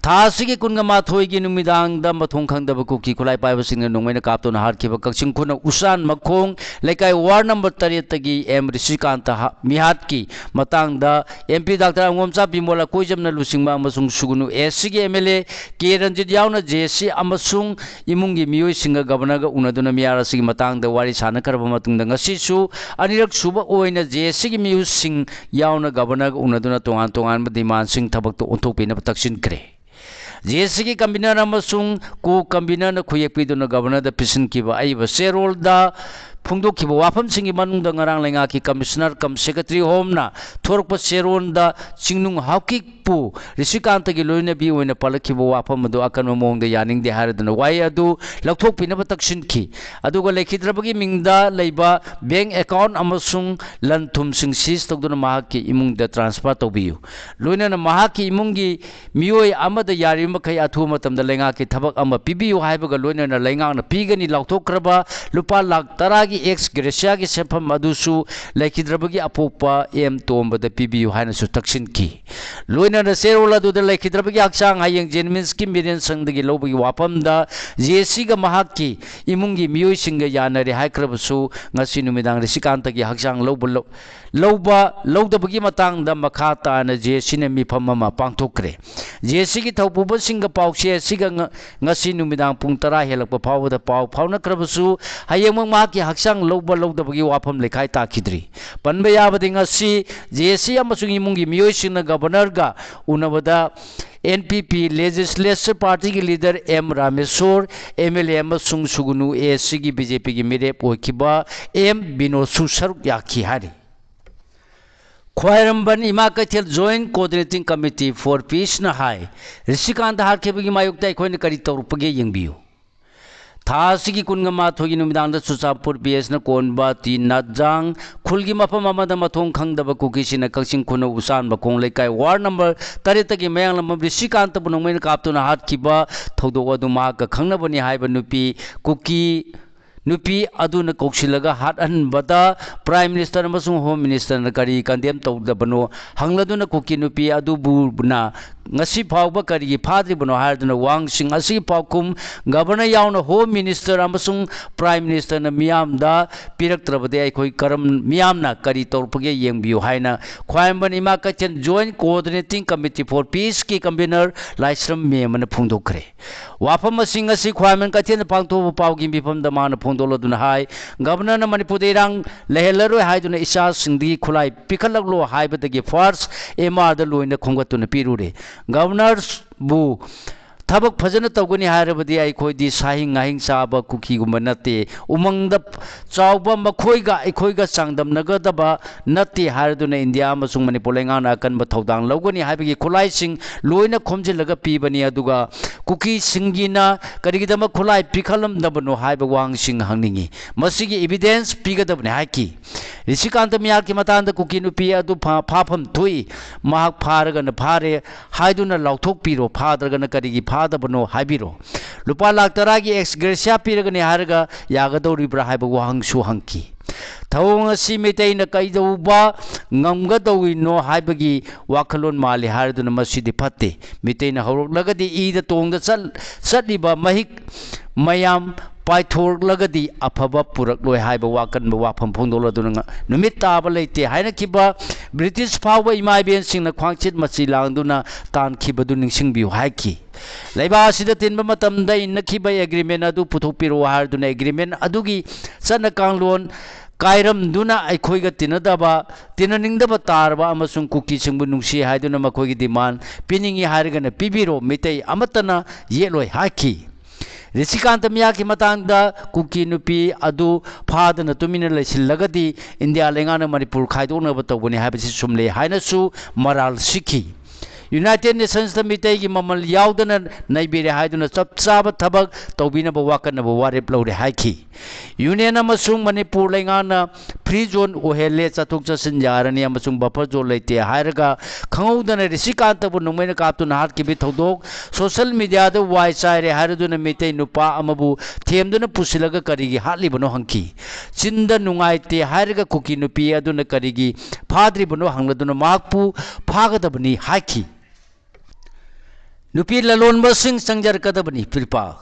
ꯊꯥ ꯑꯁꯤꯒꯤ ꯀꯨꯟꯒ ꯃꯥꯊꯣꯏꯒꯤ ꯅꯨꯃꯤꯗꯥꯡꯗ ꯃꯊꯣꯡ ꯈꯪꯗꯕ ꯀꯨꯀꯤ ꯈꯨꯠꯂꯥꯏ ꯄꯥꯏꯕꯁꯤꯡꯅ ꯅꯣꯡꯃꯩꯅ ꯀꯥꯞꯇꯨꯅ ꯍꯥꯠꯈꯤꯕ ꯀꯛꯆꯤꯡ ꯈꯨꯅꯧ ꯎꯆꯥꯟ ꯃꯈꯣꯡ ꯂꯩꯀꯥꯏ ꯋꯥꯔꯗ ꯅꯝꯕꯔ ꯇꯔꯦꯠꯇꯒꯤ ꯑꯦꯝ ꯔꯤꯁꯤꯀꯥꯟꯇ ꯍꯥ-, ꯃꯤꯍꯥꯠꯀꯤ ꯃꯇꯥꯡꯗ ꯑꯦꯝ ꯄꯤ ꯗꯥꯛꯇꯔ ꯑꯉꯣꯝꯆꯥ ꯕꯤꯃꯣꯜ, ꯑꯀꯣꯏꯖꯝꯅ ꯂꯨꯆꯤꯡꯕ ꯑꯃꯁꯨꯡ ꯁꯨꯒꯅꯨ ꯑꯦꯁ ꯁꯤꯒꯤ M L A K Ranjit ꯌꯥꯎꯅ ꯖꯦ ꯑꯦꯁ ꯁꯤ ꯑꯃꯁꯨꯡ ꯏꯃꯨꯡꯒꯤ ꯃꯤꯑꯣꯏꯁꯤꯡꯒ ꯒꯕꯔꯅꯔꯒ ꯎꯅꯗꯨꯅ ꯃꯤꯍꯥꯠ ꯑꯁꯤꯒꯤ ꯃꯇꯥꯡꯗ ꯋꯥꯔꯤ ꯁꯥꯅꯈ꯭ꯔꯕ ꯃꯇꯨꯡꯗ ꯉꯁꯤꯁꯨ ꯑꯅꯤꯔꯛ ꯁꯨꯕ ꯑꯣꯏꯅ ꯖꯦ ꯑꯦꯁ ꯁꯤꯒꯤ ꯃꯤꯑꯣꯏꯁꯤꯡ ꯌꯥꯎꯅ ꯒꯕꯔꯅꯔꯒ ꯎꯅꯗꯨꯅ ꯇꯣꯉꯥꯟ ꯇꯣꯉꯥꯟꯕ ꯗꯤꯃꯥꯟꯁꯤꯡ ꯊꯕꯛꯇ ꯑꯣꯟꯊꯣꯛꯄꯤꯅꯕ ꯇꯛꯁꯤꯟꯈ꯭ꯔꯦ꯫ ꯖꯦ ꯑꯦꯁ ꯁꯤꯒꯤ ꯀꯟꯚꯤꯅꯔ ꯑꯃꯁꯨꯡ ꯀꯣ ꯀꯟꯚꯤꯅꯔꯅ ꯈꯨꯌꯦꯛ ꯄꯤꯗꯨꯅ ꯒꯕꯔꯅꯔꯗ ꯄꯤꯁꯤꯟꯈꯤꯕ ꯑꯏꯕ ꯆꯦꯔꯣꯜꯗ ꯐꯣꯡꯗꯣꯛꯈꯤꯕ ꯋꯥꯐꯝꯁꯤꯡꯒꯤ ꯃꯅꯨꯡꯗ ꯉꯔꯥꯡ ꯂꯩꯉꯥꯛꯀꯤ ꯀꯃꯤꯁꯅꯔ ꯀꯝ ꯁꯦꯀ꯭ꯔꯦꯇꯔꯤ ꯍꯣꯝꯅ ꯊꯣꯔꯛꯄ ꯆꯦꯔꯣꯜꯗ ꯆꯤꯡꯅꯨꯡ ꯍꯥꯎꯀꯤꯛꯄꯨ ꯔꯤꯁꯤꯀꯥꯟꯇꯒꯤ ꯂꯣꯏꯅꯕꯤ ꯑꯣꯏꯅ ꯄꯜꯂꯛꯈꯤꯕ ꯋꯥꯐꯝ ꯑꯗꯨ ꯑꯀꯟꯕ ꯃꯑꯣꯡꯗ ꯌꯥꯅꯤꯡꯗꯦ ꯍꯥꯏꯔꯗꯨꯅ ꯋꯥꯍꯩ ꯑꯗꯨ ꯂꯧꯊꯣꯛꯄꯤꯅꯕ ꯇꯛꯁꯤꯟꯈꯤ꯫ ꯑꯗꯨꯒ ꯂꯩꯈꯤꯗ꯭ꯔꯕꯒꯤ ꯃꯤꯡꯗ ꯂꯩꯕ ꯕꯦꯡ ꯑꯦꯀꯥꯎꯟ ꯑꯃꯁꯨꯡ ꯂꯟ ꯊꯨꯝꯁꯤꯡ ꯁꯤꯖ ꯇꯧꯗꯨꯅ ꯃꯍꯥꯛꯀꯤ ꯏꯃꯨꯡꯗ ꯇ꯭ꯔꯥꯟꯁꯐꯔ ꯇꯧꯕꯤꯌꯨ꯫ ꯂꯣꯏꯅꯅ ꯃꯍꯥꯛꯀꯤ ꯏꯃꯨꯡꯒꯤ ꯃꯤꯑꯣꯏ ꯑꯃꯗ ꯌꯥꯔꯤꯕ ꯃꯈꯩ ꯑꯊꯨꯕ ꯃꯇꯝꯗ ꯂꯩꯉꯥꯛꯀꯤ ꯊꯕꯛ ꯑꯃ ꯄꯤꯕꯤꯌꯨ ꯍꯥꯏꯕꯒ ꯂꯣꯏꯅꯅ ꯂꯩꯉꯥꯛꯅ ꯄꯤꯒꯅꯤ ꯂꯥꯎꯊꯣꯛꯈ꯭ꯔꯕ ꯂꯨꯄꯥ ꯂꯥꯈ ꯇꯔꯥꯒꯤ ꯑꯦꯛꯁ ꯒ꯭ꯔꯦꯁꯤꯌꯥꯒꯤ ꯁꯦꯟꯐꯝ ꯑꯗꯨꯁꯨ ꯂꯩꯈꯤꯗ꯭ꯔꯕꯒꯤ ꯑꯄꯣꯛꯄ ꯑꯦꯝ ꯇꯣꯝꯕꯗ ꯄꯤꯕꯤꯌꯨ ꯍꯥꯏꯅꯁꯨ ꯇꯛꯁꯤꯟꯈꯤ꯫ ꯂꯣꯏꯅꯅ ꯆꯦꯔꯣꯜ ꯑꯗꯨꯗ ꯂꯩꯈꯤꯗ꯭ꯔꯕꯒꯤ ꯍꯛꯆꯥꯡ ꯍꯌꯦꯡ ꯖꯦꯅꯤꯝꯁꯀꯤ ꯃꯤꯔꯦꯟ ꯁꯪꯗꯒꯤ ꯂꯧꯕꯒꯤ ꯋꯥꯐꯝꯗ ꯖꯦ ꯑꯦꯁ ꯁꯤꯒ ꯃꯍꯥꯛꯀꯤ ꯏꯃꯨꯡꯒꯤ ꯃꯤꯑꯣꯏꯁꯤꯡꯒ ꯌꯥꯅꯔꯦ ꯍꯥꯏꯈ꯭ꯔꯕꯁꯨ ꯉꯁꯤ ꯅꯨꯃꯤꯗꯥꯡ ꯔꯤꯁꯤꯀꯥꯟꯇꯒꯤ ꯍꯛꯆꯥꯡ ꯂꯧꯕ ꯂꯧ-, ꯂꯧꯕ ꯂꯧꯗꯕꯒꯤ ꯃꯇꯥꯡꯗ ꯃꯈꯥ ꯇꯥꯅ ꯖꯦ ꯑꯦꯁ ꯁꯤꯅ ꯃꯤꯐꯝ ꯑꯃ ꯄꯥꯡꯊꯣꯛꯈ꯭ꯔꯦ꯫ ꯖꯦ ꯑꯦꯁ ꯁꯤꯒꯤ ꯊꯧꯄꯨꯕꯁꯤꯡꯒ ꯄꯥꯎꯆꯦ ꯑꯁꯤꯒ ꯉ-, ꯉꯁꯤ ꯅꯨꯃꯤꯗꯥꯡ ꯄꯨꯡ ꯇꯔꯥ ꯍꯦꯜꯂꯛꯄ ꯐꯥꯎꯕꯗ ꯄꯥꯎ ꯐꯥꯎꯅꯈ꯭ꯔꯕꯁꯨ ꯍꯌꯦꯡꯃꯛ ꯃꯍꯥꯛꯀꯤ ꯍꯛꯆꯥꯡ ꯂꯧꯕ ꯂꯧꯗꯕꯒꯤ ꯋꯥꯐꯝ ꯂꯩꯈꯥꯏ ꯇꯥꯈꯤꯗ꯭ꯔꯤ꯫ ꯄꯟꯕ ꯌꯥꯕꯗꯤ ꯉꯁꯤ ꯖꯦ ꯑꯦꯁ ꯁꯤ ꯑꯃꯁꯨꯡ ꯏꯃꯨꯡꯒꯤ ꯃꯤꯑꯣꯏꯁꯤꯡꯅ ꯒꯕꯔꯅꯔꯒ ꯎꯅꯕꯗ ꯑꯦꯟ ꯄꯤ ꯄꯤ ꯂꯦꯖꯤꯁꯂꯦꯆꯔ ꯄꯥꯔꯇꯤꯒꯤ leader M Rameshor, M L A ꯑꯃꯁꯨꯡ ꯁꯨꯒꯨꯅꯨ ꯑꯦ ꯁꯤꯒꯤ ꯕꯤ ꯖꯦ ꯄꯤꯒꯤ ꯃꯤꯔꯦꯞ ꯑꯣꯏꯈꯤꯕ ꯑꯦꯝ ꯕꯤꯅꯣꯗꯁꯨ ꯁꯔꯨꯛ ꯌꯥꯈꯤ ꯍꯥꯏꯔꯤ꯫ ꯈ꯭ꯋꯥꯏꯔꯝꯕꯟ ꯏꯃꯥ ꯀꯩꯊꯦꯜ Joint Coordinating Committee for Peaceꯅ ꯍꯥꯏ, ꯔꯤꯁꯤꯀꯥꯟꯇ ꯍꯥꯠꯈꯤꯕꯒꯤ ꯃꯥꯌꯣꯛꯇ ꯑꯩꯈꯣꯏꯅ ꯀꯔꯤ ꯇꯧꯔꯛꯄꯒꯦ ꯌꯦꯡꯕꯤꯌꯨ꯫ ꯊꯥ ꯑꯁꯤꯒꯤ ꯀꯨꯟꯒ ꯃꯥꯊꯣꯏꯒꯤ ꯅꯨꯃꯤꯗꯥꯡꯗ ꯆꯨꯔꯆꯥꯟꯄꯨꯔ ꯄꯤ ꯑꯦꯁꯅ ꯀꯣꯟꯕ ꯇꯤ ꯅꯥꯠꯖꯥꯡ ꯈꯨꯜꯒꯤ ꯃꯐꯝ ꯑꯃꯗ ꯃꯊꯣꯡ ꯈꯪꯗꯕ ꯀꯨꯀꯤꯁꯤꯡꯅ ꯀꯛꯆꯤꯡ ꯈꯨꯅꯧ ꯎꯆꯥꯟ ꯃꯈꯣꯡ ꯂꯩꯀꯥꯏ ꯋꯥꯔꯗ ꯅꯝꯕꯔ ꯇꯔꯦꯠꯇꯒꯤ ꯃꯌꯥꯡꯂꯝꯕꯝ ꯔꯤꯁꯤꯀꯥꯟꯇꯕꯨ ꯅꯣꯡꯃꯩꯅ ꯀꯥꯞꯇꯨꯅ ꯍꯥꯠꯈꯤꯕ ꯊꯧꯗꯣꯛ ꯑꯗꯨ ꯃꯍꯥꯛꯀ ꯈꯪꯅꯕꯅꯤ ꯍꯥꯏꯕ ꯅꯨꯄꯤ ꯀꯨꯀꯤ ꯅꯨꯄꯤ ꯑꯗꯨꯅ ꯀꯧꯁꯤꯜꯂꯒ ꯍꯥꯠꯍꯟꯕꯗ Prime Minister ꯑꯃꯁꯨꯡ Home Ministerꯅ ꯀꯔꯤ condemn ꯇꯧꯗꯕꯅꯣ ꯍꯪꯂꯗꯨꯅ ꯀꯨꯀꯤ ꯅꯨꯄꯤ ꯑꯗꯨꯕꯨꯅ ꯉꯁꯤ ꯐꯥꯎꯕ ꯀꯔꯤꯒꯤ ꯐꯥꯗ꯭ꯔꯤꯕꯅꯣ ꯍꯥꯏꯗꯨꯅ ꯋꯥꯍꯪꯁꯤꯡ ꯑꯁꯤꯒꯤ ꯄꯥꯎꯈꯨꯝ Governor ꯌꯥꯎꯅ Home Minister ꯑꯃꯁꯨꯡ Prime Ministerꯅ ꯃꯤꯌꯥꯝꯗ ꯄꯤꯔꯛꯇ꯭ꯔꯕꯗꯤ ꯑꯩꯈꯣꯏ ꯀꯔꯝ, ꯃꯤꯌꯥꯝꯅ ꯀꯔꯤ ꯇꯧꯔꯛꯄꯒꯦ ꯌꯦꯡꯕꯤꯌꯨ ꯍꯥꯏꯅ ꯈ꯭ꯋꯥꯏꯔꯝꯕꯟ ꯏꯃꯥ ꯀꯩꯊꯦꯜ Joint Coordinating Committee for Peaceꯀꯤ convener ꯂꯥꯏꯁ꯭ꯔꯝ ꯃꯦꯝꯕꯅ ꯐꯣꯡꯗꯣꯛꯈ꯭ꯔꯦ꯫ ꯋꯥꯐꯝ ꯑꯁꯤꯡ ꯑꯁꯤ ꯈ꯭ꯋꯥꯏꯔꯝꯕꯟ ꯀꯩꯊꯦꯜꯗ ꯄꯥꯡꯊꯣꯛꯄ ꯄꯥꯎꯒꯤ ꯃꯤꯐꯝꯗ ꯃꯥꯅ ꯐꯣꯡꯗꯣꯛꯂꯗꯨꯅ ꯍꯥꯏ, Governorꯅ ꯃꯅꯤꯄꯨꯔꯗ ꯏꯔꯥꯡ ꯂꯩꯍꯜꯂꯔꯣꯏ ꯍꯥꯏꯗꯨꯅ ꯏꯆꯥꯁꯤꯡꯗꯒꯤ ꯈꯨꯠꯂꯥꯏ ꯄꯤꯈꯠꯂꯛꯂꯣ ꯍꯥꯏꯕꯗꯒꯤ first M Rꯗ ꯂꯣꯏꯅ ꯈꯣꯝꯒꯠꯇꯨꯅ ꯄꯤꯔꯨꯔꯦ꯫ Governorꯕꯨ ꯊꯕꯛ ꯐꯖꯅ ꯇꯧꯒꯅꯤ ꯍꯥꯏꯔꯕꯗꯤ ꯑꯩꯈꯣꯏꯗꯤ ꯁꯥꯍꯤꯡ ꯉꯥꯍꯤꯡ ꯆꯥꯕ ꯀꯨꯀꯤꯒꯨꯝꯕ ꯅꯠꯇꯦ꯫ ꯎꯃꯪꯗ ꯆꯥꯎꯕ ꯃꯈꯣꯏꯒ ꯑꯩꯈꯣꯏꯒ ꯆꯥꯡꯗꯝꯅꯒꯗꯕ ꯅꯠꯇꯦ ꯍꯥꯏꯔꯗꯨꯅ ꯏꯟꯗꯤꯌꯥ ꯑꯃꯁꯨꯡ ꯃꯅꯤꯄꯨꯔ ꯂꯩꯉꯥꯛꯅ ꯑꯀꯟꯕ ꯊꯧꯗꯥꯡ ꯂꯧꯒꯅꯤ ꯍꯥꯏꯕꯒꯤ ꯈꯨꯠꯂꯥꯏꯁꯤꯡ ꯂꯣꯏꯅ ꯈꯣꯝꯖꯤꯜꯂꯒ ꯄꯤꯕꯅꯤ꯫ ꯑꯗꯨꯒ ꯀꯨꯀꯤꯁꯤꯡꯒꯤꯅ ꯀꯔꯤꯒꯤꯗꯃꯛ ꯈꯨꯠꯂꯥꯏ ꯄꯤꯈꯠꯂꯝꯗꯕꯅꯣ ꯍꯥꯏꯕ ꯋꯥꯍꯪꯁꯤꯡ ꯍꯪꯅꯤꯡꯏ꯫ ꯃꯁꯤꯒꯤ evidence ꯄꯤꯒꯗꯕꯅꯤ ꯍꯥꯏꯈꯤ꯫ ꯔꯤꯁꯤꯀꯥꯟꯇ ꯃꯤꯌꯥꯔꯒꯤ ꯃꯇꯥꯡꯗ ꯀꯨꯀꯤ ꯅꯨꯄꯤ ꯑꯗꯨ ꯐꯥ-, ꯐꯥꯐꯝ ꯊꯣꯛꯏ, ꯃꯍꯥꯛ ꯐꯥꯔꯒꯅ ꯐꯥꯔꯦ ꯍꯥꯏꯗꯨꯅ ꯂꯥꯎꯊꯣꯛꯄꯤꯔꯣ, ꯐꯥꯗ꯭ꯔꯒꯅ ꯀꯔꯤꯒꯤ ꯐꯥꯗꯕꯅꯣ ꯍꯥꯏꯕꯤꯔꯣ꯫ ꯂꯨꯄꯥ ꯂꯥꯈ ꯇꯔꯥꯒꯤ ex gratia ꯄꯤꯔꯒꯅꯤ ꯍꯥꯏꯔꯒ ꯌꯥꯒꯗꯧꯔꯤꯕ꯭ꯔꯥ ꯍꯥꯏꯕ ꯋꯥꯍꯪꯁꯨ ꯍꯪꯈꯤ꯫ ꯊꯧꯑꯣꯡ ꯑꯁꯤ ꯃꯤꯇꯩꯅ ꯀꯩꯗꯧꯕ ꯉꯝꯒꯗꯧꯔꯤꯅꯣ ꯍꯥꯏꯕꯒꯤ ꯋꯥꯈꯜꯂꯣꯟ ꯃꯥꯜꯂꯤ ꯍꯥꯏꯔꯗꯨꯅ ꯃꯁꯤꯗꯤ ꯐꯠꯇꯦ꯫ ꯃꯤꯇꯩꯅ ꯍꯧꯔꯛꯂꯒꯗꯤ ꯏꯗ ꯇꯣꯡꯗ ꯆꯠ-, ꯆꯠꯂꯤꯕ ꯃꯍꯤꯛ ꯃꯌꯥꯝ ꯄꯥꯏꯊꯣꯔꯛꯂꯒꯗꯤ ꯑꯐꯕ ꯄꯨꯔꯛꯂꯣꯏ ꯍꯥꯏꯕ ꯋꯥꯀꯟꯕ ꯋꯥꯐꯝ ꯐꯣꯡꯗꯣꯛꯂꯗꯨꯅ ꯉ-, ꯅꯨꯃꯤꯠ ꯇꯥꯕ ꯂꯩꯇꯦ ꯍꯥꯏꯅꯈꯤꯕ ꯕ꯭ꯔꯤꯇꯤꯁ ꯐꯥꯎꯕ ꯏꯃꯥ ꯏꯕꯦꯟꯁꯤꯡꯅ ꯈ꯭ꯋꯥꯡꯆꯤꯠ ꯃꯆꯤ ꯂꯥꯡꯗꯨꯅ ꯇꯥꯟꯈꯤꯕꯗꯨ ꯅꯤꯡꯁꯤꯡꯕꯤꯌꯨ ꯍꯥꯏꯈꯤ꯫ ꯂꯩꯕꯥꯛ ꯑꯁꯤꯗ ꯇꯤꯟꯕ ꯃꯇꯝꯗ ꯏꯟꯅꯈꯤꯕ agreement ꯑꯗꯨ ꯄꯨꯊꯣꯛꯄꯤꯔꯛꯎ ꯍꯥꯏꯔꯗꯨꯅ agreement ꯑꯗꯨꯒꯤ ꯆꯠꯅ ꯀꯥꯡꯂꯣꯟ ꯀꯥꯏꯔꯝꯗꯨꯅ ꯑꯩꯈꯣꯏꯒ ꯇꯤꯟꯅꯗꯕ, ꯇꯤꯟꯅꯅꯤꯡꯗꯕ ꯇꯥꯔꯕ ꯑꯃꯁꯨꯡ ꯀꯨꯀꯤꯁꯤꯡꯕꯨ ꯅꯨꯡꯁꯤ ꯍꯥꯏꯗꯨꯅ ꯃꯈꯣꯏꯒꯤ demand ꯄꯤꯅꯤꯡꯏ ꯍꯥꯏꯔꯒꯅ ꯄꯤꯕꯤꯔꯣ, ꯃꯤꯇꯩ ꯑꯃꯠꯇꯅ ꯌꯦꯠꯂꯣꯏ ꯍꯥꯏꯈꯤ꯫ ꯔꯤꯁꯤꯀꯥꯟꯇ ꯃꯤꯌꯥꯔꯒꯤ ꯃꯇꯥꯡꯗ ꯀꯨꯀꯤ ꯅꯨꯄꯤ ꯑꯗꯨ ꯐꯥꯗꯅ ꯇꯨꯃꯤꯟꯅ ꯂꯩꯁꯤꯜꯂꯒꯗꯤ ꯏꯟꯗꯤꯌꯥ ꯂꯩꯉꯥꯛꯅ ꯃꯅꯤꯄꯨꯔ ꯈꯥꯏꯗꯣꯛꯅꯕ ꯇꯧꯒꯅꯤ ꯍꯥꯏꯕꯁꯤ ꯆꯨꯝꯂꯦ ꯍꯥꯏꯅꯁꯨ ꯃꯔꯥꯜ ꯁꯤꯈꯤ꯫ United Nationsꯇ ꯃꯤꯇꯩꯒꯤ ꯃꯃꯜ ꯌꯥꯎꯗꯅ ꯅꯩꯕꯤꯔꯦ ꯍꯥꯏꯗꯨꯅ ꯆꯞ ꯆꯥꯕ ꯊꯕꯛ ꯇꯧꯕꯤꯅꯕ ꯋꯥꯀꯠꯅꯕ ꯋꯥꯔꯦꯞ ꯂꯧꯔꯦ ꯍꯥꯏꯈꯤ꯫ Union ꯑꯃꯁꯨꯡ ꯃꯅꯤꯄꯨꯔ ꯂꯩꯉꯥꯛꯅ free zone ꯑꯣꯏꯍꯜꯂꯦ, ꯆꯠꯊꯣꯛ ꯆꯠꯁꯤꯟ ꯌꯥꯔꯅꯤ ꯑꯃꯁꯨꯡ buffer zone ꯂꯩꯇꯦ ꯍꯥꯏꯔꯒ ꯈꯪꯍꯧꯗꯅ ꯔꯤꯁꯤꯀꯥꯟꯇꯕꯨ ꯅꯣꯡꯃꯩꯅ ꯀꯥꯞꯇꯨꯅ ꯍꯥꯠꯈꯤꯕꯒꯤ ꯊꯧꯗꯣꯛ social mediaꯗ ꯋꯥꯏ ꯆꯥꯏꯔꯦ ꯍꯥꯏꯔꯗꯨꯅ ꯃꯤꯇꯩ ꯅꯨꯄꯥ ꯑꯃꯕꯨ ꯊꯦꯝꯗꯨꯅ ꯄꯨꯁꯤꯜꯂꯒ ꯀꯔꯤꯒꯤ ꯍꯥꯠꯂꯤꯕꯅꯣ ꯍꯪꯈꯤ꯫ ꯆꯤꯟꯗ ꯅꯨꯡꯉꯥꯏꯇꯦ ꯍꯥꯏꯔꯒ ꯀꯨꯀꯤ ꯅꯨꯄꯤ ꯑꯗꯨꯅ ꯀꯔꯤꯒꯤ ꯐꯥꯗ꯭ꯔꯤꯕꯅꯣ ꯍꯪꯂꯗꯨꯅ ꯃꯍꯥꯛꯄꯨ ꯐꯥꯒꯗꯕꯅꯤ ꯍꯥꯏꯈꯤ꯫ ꯅꯨꯄꯤ ꯂꯂꯣꯟꯕꯁꯤꯡ ꯆꯪꯖꯔꯛꯀꯗꯕꯅꯤ ꯄ꯭ꯔꯤꯄꯥꯛ꯫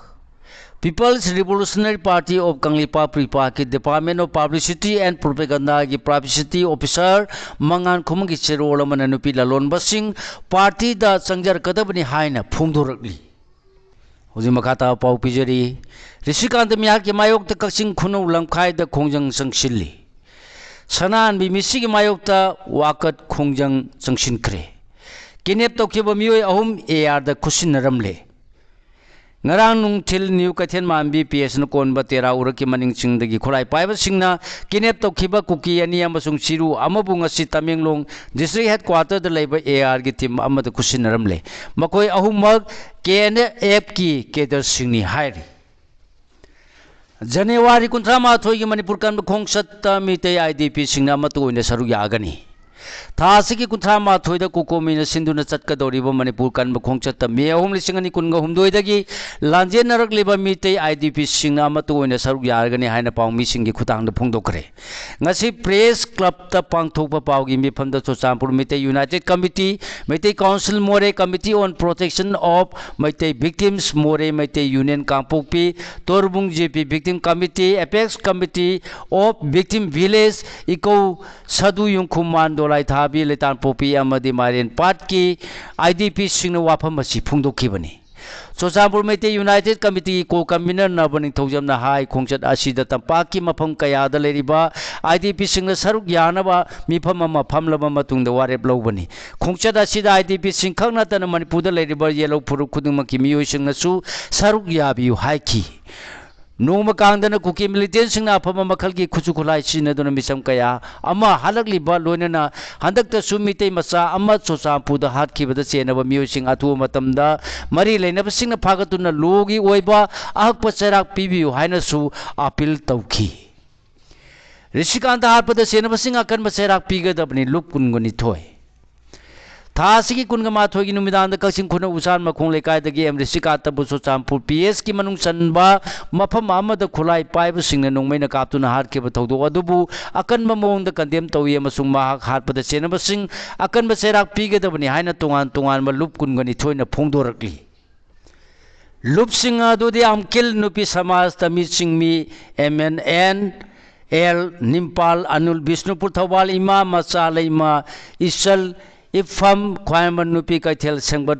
People's Revolutionary Party of Kangleipak ꯄ꯭ꯔꯤꯄꯥꯛꯀꯤ Department of Publicity and Propagandaꯒꯤ publicity officer ꯃꯉꯥꯟ ꯈꯨꯃꯟꯒꯤ ꯆꯦꯔꯣꯜ ꯑꯃꯅ ꯅꯨꯄꯤ ꯂꯂꯣꯟꯕꯁꯤꯡ ꯄꯥꯔꯇꯤꯗ ꯆꯪꯖꯔꯛꯀꯗꯕꯅꯤ ꯍꯥꯏꯅ ꯐꯣꯡꯗꯣꯔꯛꯂꯤ꯫ ꯍꯧꯖꯤꯛ ꯃꯈꯥ ꯇꯥꯕ ꯄꯥꯎ ꯄꯤꯖꯔꯤ꯫ ꯔꯤꯁꯤꯀꯥꯟꯇ ꯃꯤꯍꯥꯠꯀꯤ ꯃꯥꯌꯣꯛꯇ ꯀꯛꯆꯤꯡ ꯈꯨꯅꯧ ꯂꯝꯈꯥꯏꯗ ꯈꯣꯡꯖꯪ ꯆꯪꯁꯤꯜꯂꯤ꯫ ꯁꯅꯥꯍꯟꯕꯤ ꯃꯤꯁꯤꯒꯤ ꯃꯥꯌꯣꯛꯇ ꯋꯥꯀꯠ ꯈꯣꯡꯖꯪ ꯆꯪꯁꯤꯟꯈ꯭ꯔꯦ꯫ ꯀꯤꯗꯅꯦꯞ ꯇꯧꯈꯤꯕ ꯃꯤꯑꯣꯏ ꯑꯍꯨꯝ ꯑꯦ ꯑꯥꯔꯗ ꯈꯨꯠꯁꯤꯟꯅꯔꯝꯂꯦ꯫ ꯉꯔꯥꯡ ꯅꯨꯡꯊꯤꯜ ꯅ꯭ꯌꯨ ꯀꯩꯊꯦꯜ ꯃꯥꯟꯕꯤ ꯄꯤ ꯑꯦꯁꯅ ꯀꯣꯟꯕ ꯇꯦꯔꯥ ꯎꯔꯛꯀꯤ ꯃꯅꯤꯡ ꯆꯤꯡꯗꯒꯤ ꯈꯨꯠꯂꯥꯏ ꯄꯥꯏꯕꯁꯤꯡꯅ ꯀꯤꯗꯅꯦꯞ ꯇꯧꯈꯤꯕ ꯀꯨꯀꯤ ꯑꯅꯤ ꯑꯃꯁꯨꯡ ꯆꯤꯔꯨ ꯑꯃꯕꯨ ꯉꯁꯤ ꯇꯃꯦꯡꯂꯣꯡ ꯗꯤꯁꯇ꯭ꯔꯤꯛ ꯍꯦꯗꯀ꯭ꯋꯥꯇꯔꯗ ꯂꯩꯕ ꯑꯦ ꯑꯥꯔꯒꯤ ꯇꯤꯝ ꯑꯃꯗ ꯈꯨꯠꯁꯤꯟꯅꯔꯝꯂꯦ꯫ ꯃꯈꯣꯏ ꯑꯍꯨꯝꯃꯛ ꯀꯦ ꯑꯦꯟ ꯑꯦꯐꯀꯤ ꯀꯦꯗꯔꯁꯤꯡꯅꯤ ꯍꯥꯏꯔꯤ꯫ ꯖꯅꯋꯥꯔꯤ ꯀꯨꯟꯊ꯭ꯔꯥ ꯃꯥꯊꯣꯏꯒꯤ ꯃꯅꯤꯄꯨꯔ ꯀꯟꯕ ꯈꯣꯡꯆꯠꯇ ꯃꯤꯇꯩ ꯑꯥꯏ ꯗꯤ ꯄꯤꯁꯤꯡꯅ ꯑꯃꯠꯇ ꯑꯣꯏꯅ ꯁꯔꯨꯛ ꯌꯥꯒꯅꯤ꯫ ꯊꯥ ꯑꯁꯤꯒꯤ ꯀꯨꯟꯊ꯭ꯔꯥ ꯃꯥꯊꯣꯏꯗ ꯀꯣꯀꯣꯃꯤꯅ ꯁꯤꯟꯗꯨꯅ ꯆꯠꯀꯗꯧꯔꯤꯕ ꯃꯅꯤꯄꯨꯔ ꯀꯟꯕ ꯈꯣꯡꯆꯠꯇ ꯃꯦ ꯑꯍꯨꯝ, ꯂꯤꯁꯤꯡ ꯑꯅꯤ ꯀꯨꯟꯒ ꯍꯨꯝꯗꯣꯏꯗꯒꯤ ꯂꯥꯟꯖꯦꯟꯅꯔꯛꯂꯤꯕ ꯃꯤꯇꯩ ꯑꯥꯏ ꯗꯤ ꯄꯤꯁꯤꯡꯅ ꯑꯃꯠꯇ ꯑꯣꯏꯅ ꯁꯔꯨꯛ ꯌꯥꯔꯒꯅꯤ ꯍꯥꯏꯅ ꯄꯥꯎꯃꯤꯁꯤꯡꯒꯤ ꯈꯨꯠꯊꯥꯡꯗ ꯐꯣꯡꯗꯣꯛꯈ꯭ꯔꯦ꯫ ꯉꯁꯤ ꯄ꯭ꯔꯦꯁ ꯀ꯭ꯂꯕꯇ ꯄꯥꯡꯊꯣꯛꯄ ꯄꯥꯎꯒꯤ ꯃꯤꯐꯝꯗ Churachandpur Meetei united committee, Meitei council Moreh, committee on protection of Meitei victims Moreh, Meitei union Kangpokpi, Torbung J P victim committee, apex committee of victim village, ꯏꯀꯧ ꯁꯥꯗꯨ ꯌꯨꯝꯈꯨꯝ ꯃꯥꯟ ꯗꯣꯂꯥꯏ ꯊꯥꯕꯤ ꯂꯩꯇꯥꯟꯄꯣꯛꯄꯤ ꯑꯃꯗꯤ ꯃꯥꯏꯔꯦꯟ ꯄꯥꯠꯀꯤ ꯑꯥꯏ ꯗꯤ ꯄꯤꯁꯤꯡꯅ ꯋꯥꯐꯝ ꯑꯁꯤ ꯐꯣꯡꯗꯣꯛꯈꯤꯕꯅꯤ꯫ ꯆꯨꯔꯆꯥꯟꯄꯨꯔ ꯃꯩꯇꯩ ꯌꯨꯅꯥꯏꯇꯦꯠ ꯀꯃꯤꯇꯤꯒꯤ ꯀꯣ ꯀꯟꯚꯤꯅꯔ ꯅꯕ ꯅꯤꯡꯊꯧꯖꯝꯅ ꯍꯥꯏ, ꯈꯣꯡꯆꯠ ꯑꯁꯤꯗ ꯇꯝꯄꯥꯛꯀꯤ ꯃꯐꯝ ꯀꯌꯥꯗ ꯂꯩꯔꯤꯕ ꯑꯥꯏ ꯗꯤ ꯄꯤꯁꯤꯡꯅ ꯁꯔꯨꯛ ꯌꯥꯅꯕ ꯃꯤꯐꯝ ꯑꯃ ꯐꯝꯂꯕ ꯃꯇꯨꯡꯗ ꯋꯥꯔꯦꯞ ꯂꯧꯕꯅꯤ꯫ ꯈꯣꯡꯆꯠ ꯑꯁꯤꯗ ꯑꯥꯏ ꯗꯤ ꯄꯤꯁꯤꯡ ꯈꯛ ꯅꯠꯇꯅ ꯃꯅꯤꯄꯨꯔꯗ ꯂꯩꯔꯤꯕ ꯌꯦꯜꯍꯧ ꯐꯨꯔꯨꯞ ꯈꯨꯗꯤꯡꯃꯛꯀꯤ ꯃꯤꯑꯣꯏꯁꯤꯡꯅꯁꯨ ꯁꯔꯨꯛ ꯌꯥꯕꯤꯌꯨ ꯍꯥꯏꯈꯤ꯫ ꯅꯣꯡꯃ ꯀꯥꯡꯗꯅ ꯀꯨꯀꯤ ꯃꯤꯂꯤꯇꯦꯟꯁꯤꯡꯅ ꯑꯐꯕ ꯃꯈꯜꯒꯤ ꯈꯨꯠꯁꯨ ꯈꯨꯠꯂꯥꯏ ꯁꯤꯖꯤꯟꯅꯗꯨꯅ ꯃꯤꯆꯝ ꯀꯌꯥ ꯑꯃ ꯍꯜꯂꯛꯂꯤꯕ, ꯂꯣꯏꯅꯅ ꯍꯟꯗꯛꯇꯁꯨ ꯃꯤꯇꯩ ꯃꯆꯥ ꯑꯃ ꯆꯨꯔꯆꯥꯟꯄꯨꯔꯗ ꯍꯥꯠꯈꯤꯕꯗ ꯆꯦꯟꯅꯕ ꯃꯤꯑꯣꯏꯁꯤꯡ ꯑꯊꯨꯕ ꯃꯇꯝꯗ ꯃꯔꯤ ꯂꯩꯅꯕꯁꯤꯡꯅ ꯐꯥꯒꯠꯇꯨꯅ ꯂꯣꯒꯤ ꯑꯣꯏꯕ ꯑꯍꯛꯄ ꯆꯩꯔꯥꯛ ꯄꯤꯕꯤꯌꯨ ꯍꯥꯏꯅꯁꯨ ꯑꯥꯄꯤꯜ ꯇꯧꯈꯤ꯫ ꯔꯤꯁꯤꯀꯥꯟꯇ ꯍꯥꯠꯄꯗ ꯆꯦꯟꯅꯕꯁꯤꯡ ꯑꯀꯟꯕ ꯆꯩꯔꯥꯛ ꯄꯤꯒꯗꯕꯅꯤ꯫ ꯂꯨꯞ ꯀꯨꯟꯒ ꯅꯤꯊꯣꯏ꯫ ꯊꯥ ꯑꯁꯤꯒꯤ ꯀꯨꯟꯒ ꯃꯥꯊꯣꯏꯒꯤ ꯅꯨꯃꯤꯗꯥꯡꯗ ꯀꯛꯆꯤꯡ ꯈꯨꯅꯧ ꯎꯆꯥꯟ ꯃꯈꯣꯡ ꯂꯩꯀꯥꯏꯗꯒꯤ ꯑꯦꯝ ꯔꯤꯁꯤꯀꯥꯟꯇꯕꯨ ꯆꯨꯔꯆꯥꯟꯄꯨꯔ ꯄꯤ ꯑꯦꯁꯀꯤ ꯃꯅꯨꯡ ꯆꯟꯕ ꯃꯐꯝ ꯑꯃꯗ ꯈꯨꯠꯂꯥꯏ ꯄꯥꯏꯕꯁꯤꯡꯅ ꯅꯣꯡꯃꯩꯅ ꯀꯥꯞꯇꯨꯅ ꯍꯥꯠꯈꯤꯕ ꯊꯧꯗꯣꯛ ꯑꯗꯨꯕꯨ ꯑꯀꯟꯕ ꯃꯑꯣꯡꯗ ꯀꯟꯗꯦꯝ ꯇꯧꯏ ꯑꯃꯁꯨꯡ ꯃꯍꯥꯛ ꯍꯥꯠꯄꯗ ꯆꯦꯟꯅꯕꯁꯤꯡ ꯑꯀꯟꯕ ꯆꯩꯔꯥꯛ ꯄꯤꯒꯗꯕꯅꯤ ꯍꯥꯏꯅ ꯇꯣꯉꯥꯟ ꯇꯣꯉꯥꯟꯕ ꯂꯨꯞ ꯀꯨꯟꯒ ꯅꯤꯊꯣꯏꯅ ꯐꯣꯡꯗꯣꯔꯛꯂꯤ꯫ ꯂꯨꯞꯁꯤꯡ ꯑꯗꯨꯗꯤ ꯑꯝꯀꯤꯜ, ꯅꯨꯄꯤ ꯁꯃꯥꯖ, ꯇꯃꯤ ꯆꯤꯡꯃꯤ, ꯑꯦꯝ ꯑꯦꯟ ꯑꯦꯟ ꯑꯦꯜ, ꯅꯤꯝꯄꯥꯜ, ꯑꯅꯨꯜ, ꯕꯤꯁꯅꯨꯄꯨꯔ, ꯊꯧꯕꯥꯜ, ꯏꯃꯥ, ꯃꯆꯥ, ꯂꯩꯃ, ꯏꯆꯜ, ꯏꯐꯝ, ꯈ꯭ꯋꯥꯏꯔꯝꯕꯟ ꯅꯨꯄꯤ ꯀꯩꯊꯦꯜ ꯁꯦꯝꯒꯠ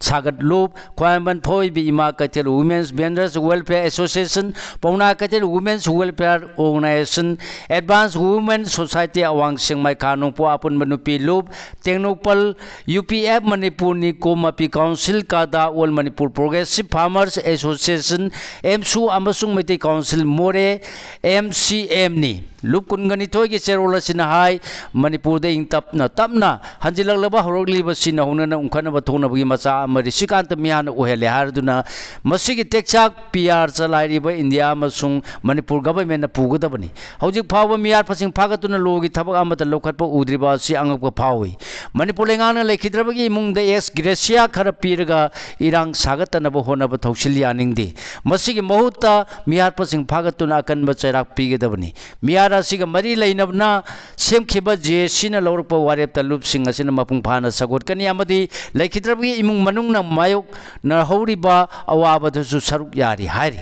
ꯁꯥꯒꯠꯂꯨꯞ, ꯈ꯭ꯋꯥꯏꯔꯝꯕꯟ ꯐꯣꯏꯕꯤ ꯏꯃꯥ ꯀꯩꯊꯦꯜ Women's Vendors Welfare Association, ꯄꯥꯎꯅꯥ ꯀꯩꯊꯦꯜ Women's Welfare Organization, Advanced Women Society ꯑꯋꯥꯡ ꯁꯦꯡꯃꯥꯏ ꯈꯥ ꯅꯣꯡꯄꯣꯛ ꯑꯄꯨꯟꯕ ꯅꯨꯄꯤ ꯂꯨꯞ, Tengnoupal U P F Manipur ꯅꯤꯀꯣ ꯃꯄꯤ ꯀꯥꯎꯟꯁꯤꯜ ꯀꯥꯗꯥ All Manipur Progressive Farmers Association, ꯑꯦꯝꯁꯨ ꯑꯃꯁꯨꯡ ꯃꯩꯇꯩ ꯀꯥꯎꯟꯁꯤꯜ ꯃꯣꯔꯦ ꯑꯦꯝ ꯁꯤ ꯑꯦꯝꯅꯤ꯫ ꯂꯨꯞ ꯀꯨꯟꯒ ꯅꯤꯊꯣꯏꯒꯤ ꯆꯦꯔꯣꯜ ꯑꯁꯤꯅ ꯍꯥꯏ, ꯃꯅꯤꯄꯨꯔꯗ ꯏꯪ ꯇꯞꯅ ꯇꯞꯅ ꯍꯟꯖꯤꯜꯂꯛꯂꯕ ꯍꯧꯔꯛꯂꯤꯕꯁꯤ ꯅꯧꯍꯧꯅꯅ ꯎꯪꯈꯠꯅꯕ ꯊꯣꯛꯅꯕꯒꯤ ꯃꯆꯥꯛ ꯑꯃ ꯔꯤꯁꯤꯀꯥꯟꯇ ꯃꯤꯍꯥꯅ ꯑꯣꯏꯍꯜꯂꯦ ꯍꯥꯏꯔꯗꯨꯅ ꯃꯁꯤꯒꯤ ꯇꯦꯛꯆꯥꯛ ꯄꯤ ꯑꯥꯔ ꯆꯂꯥꯏꯔꯤꯕ ꯏꯟꯗꯤꯌꯥ ꯑꯃꯁꯨꯡ ꯃꯅꯤꯄꯨꯔ ꯒꯚꯔꯟꯃꯦꯟꯠꯅ ꯄꯨꯒꯗꯕꯅꯤ꯫ ꯍꯧꯖꯤꯛ ꯐꯥꯎꯕ ꯃꯤꯍꯥꯠꯄꯁꯤꯡ ꯐꯥꯒꯠꯇꯨꯅ ꯂꯣꯒꯤ ꯊꯕꯛ ꯑꯃꯠꯇ ꯂꯧꯈꯠꯄ ꯎꯗ꯭ꯔꯤꯕ ꯑꯁꯤ ꯑꯉꯛꯄ ꯐꯥꯎꯏ꯫ ꯃꯅꯤꯄꯨꯔ ꯂꯩꯉꯥꯛꯅ ꯂꯩꯈꯤꯗ꯭ꯔꯕꯒꯤ ꯏꯃꯨꯡꯗ ꯑꯦꯛꯁ ꯒ꯭ꯔꯦꯁꯤꯌꯥ ꯈꯔ ꯄꯤꯔꯒ ꯏꯔꯥꯡ ꯁꯥꯒꯠꯇꯅꯕ ꯍꯣꯠꯅꯕ ꯊꯧꯁꯤꯜ ꯌꯥꯅꯤꯡꯗꯦ꯫ ꯃꯁꯤꯒꯤ ꯃꯍꯨꯠꯇ ꯃꯤꯍꯥꯠꯄꯁꯤꯡ ꯐꯥꯒꯠꯇꯨꯅ ꯑꯀꯟꯕ ꯆꯩꯔꯥꯛ ꯄꯤꯒꯗꯕꯅꯤ꯫ ꯃꯤꯍꯥꯠ ꯑꯁꯤꯒ ꯃꯔꯤ ꯂꯩꯅꯕꯅ ꯁꯦꯝꯈꯤꯕ ꯖꯦ ꯑꯦꯁ ꯁꯤꯅ ꯂꯧꯔꯛꯄ ꯋꯥꯔꯦꯞꯇ ꯂꯨꯞꯁꯤꯡ ꯑꯁꯤꯅ ꯃꯄꯨꯡ ꯐꯥꯅ ꯁꯧꯒꯠꯀꯅꯤ ꯑꯃꯗꯤ ꯂꯩꯈꯤꯗ꯭ꯔꯕꯒꯤ ꯏꯃꯨꯡ ꯃꯅꯨꯡꯅ ꯃꯥꯌꯣꯛꯅꯍꯧꯔꯤꯕ ꯑꯋꯥꯕꯗꯁꯨ ꯁꯔꯨꯛ ꯌꯥꯔꯤ ꯍꯥꯏꯔꯤ꯫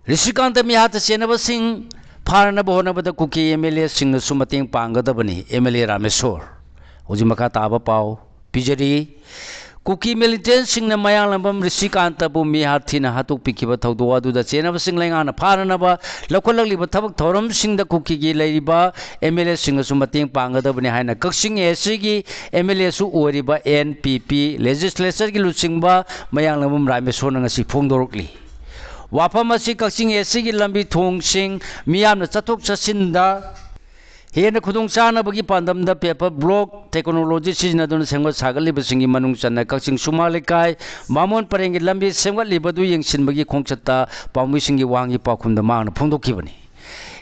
ꯔꯤꯁꯤꯀꯥꯟꯇ ꯃꯤꯍꯥꯠꯇ ꯆꯦꯟꯅꯕꯁꯤꯡ ꯐꯥꯅꯅꯕ ꯍꯣꯠꯅꯕꯗ ꯀꯨꯀꯤ ꯑꯦꯝ ꯑꯦꯜ ꯑꯦꯁꯤꯡꯅꯁꯨ ꯃꯇꯦꯡ ꯄꯥꯡꯒꯗꯕꯅꯤ, ꯑꯦꯝ ꯑꯦꯜ ꯑꯦ ꯔꯥꯃꯦꯁꯣꯔ꯫ ꯍꯧꯖꯤꯛ ꯃꯈꯥ ꯇꯥꯕ ꯄꯥꯎ ꯄꯤꯖꯔꯤ꯫ ꯀꯨꯀꯤ ꯃꯤꯂꯤꯇꯦꯟꯠꯁꯤꯡꯅ ꯃꯌꯥꯡꯂꯝꯕꯝ ꯔꯤꯁꯤꯀꯥꯟꯇꯕꯨ ꯃꯤꯍꯥꯠ ꯊꯤꯅ ꯍꯥꯠꯇꯣꯛꯄꯤꯈꯤꯕ ꯊꯧꯗꯣꯛ ꯑꯗꯨꯗ ꯆꯦꯟꯅꯕꯁꯤꯡ ꯂꯩꯉꯥꯛꯅ ꯐꯥꯅꯅꯕ ꯂꯧꯈꯠꯂꯛꯂꯤꯕ ꯊꯕꯛ ꯊꯧꯔꯝꯁꯤꯡꯗ ꯀꯨꯀꯤꯒꯤ ꯂꯩꯔꯤꯕ ꯑꯦꯝ ꯑꯦꯜ ꯑꯦꯁꯤꯡꯅꯁꯨ ꯃꯇꯦꯡ ꯄꯥꯡꯒꯗꯕꯅꯤ ꯍꯥꯏꯅ ꯀꯛꯆꯤꯡ ꯑꯦ ꯑꯦꯁ ꯁꯤꯒꯤ ꯑꯦꯝ ꯑꯦꯜ ꯑꯦꯁꯨ ꯑꯣꯏꯔꯤꯕ ꯑꯦꯟ ꯄꯤ ꯄꯤ ꯂꯦꯖꯤꯁꯂꯦꯆꯔꯒꯤ ꯂꯨꯆꯤꯡꯕ ꯃꯌꯥꯡꯂꯝꯕꯝ ꯔꯥꯃꯦꯁꯣꯔꯅ ꯉꯁꯤ ꯐꯣꯡꯗꯣꯔꯛꯂꯤ꯫ ꯋꯥꯐꯝ ꯑꯁꯤ ꯀꯛꯆꯤꯡ ꯑꯦ ꯑꯦꯁ ꯁꯤꯒꯤ ꯂꯝꯕꯤ ꯊꯣꯡꯁꯤꯡ ꯃꯤꯌꯥꯝꯅ ꯆꯠꯊꯣꯛ ꯆꯠꯁꯤꯟꯗ ꯍꯦꯟꯅ ꯈꯨꯗꯣꯡꯆꯥꯅꯕꯒꯤ ꯄꯥꯟꯗꯝꯗ paver block technology ꯁꯤꯖꯤꯟꯅꯗꯨꯅ ꯁꯦꯝꯒꯠ ꯁꯥꯒꯠꯂꯤꯕꯁꯤꯡꯒꯤ ꯃꯅꯨꯡ ꯆꯟꯅ ꯀꯛꯆꯤꯡ ꯁꯨꯃꯥꯡ ꯂꯩꯀꯥꯏ ꯕꯥꯃꯣꯟ ꯄꯔꯦꯡꯒꯤ ꯂꯝꯕꯤ ꯁꯦꯝꯒꯠꯂꯤꯕꯗꯨ ꯌꯦꯡꯁꯤꯟꯕꯒꯤ ꯈꯣꯡꯆꯠꯇ ꯄꯥꯝꯕꯤꯁꯤꯡꯒꯤ ꯋꯥꯍꯪꯒꯤ ꯄꯥꯎꯈꯨꯝꯗ ꯃꯍꯥꯛꯅ ꯐꯣꯡꯗꯣꯛꯈꯤꯕꯅꯤ꯫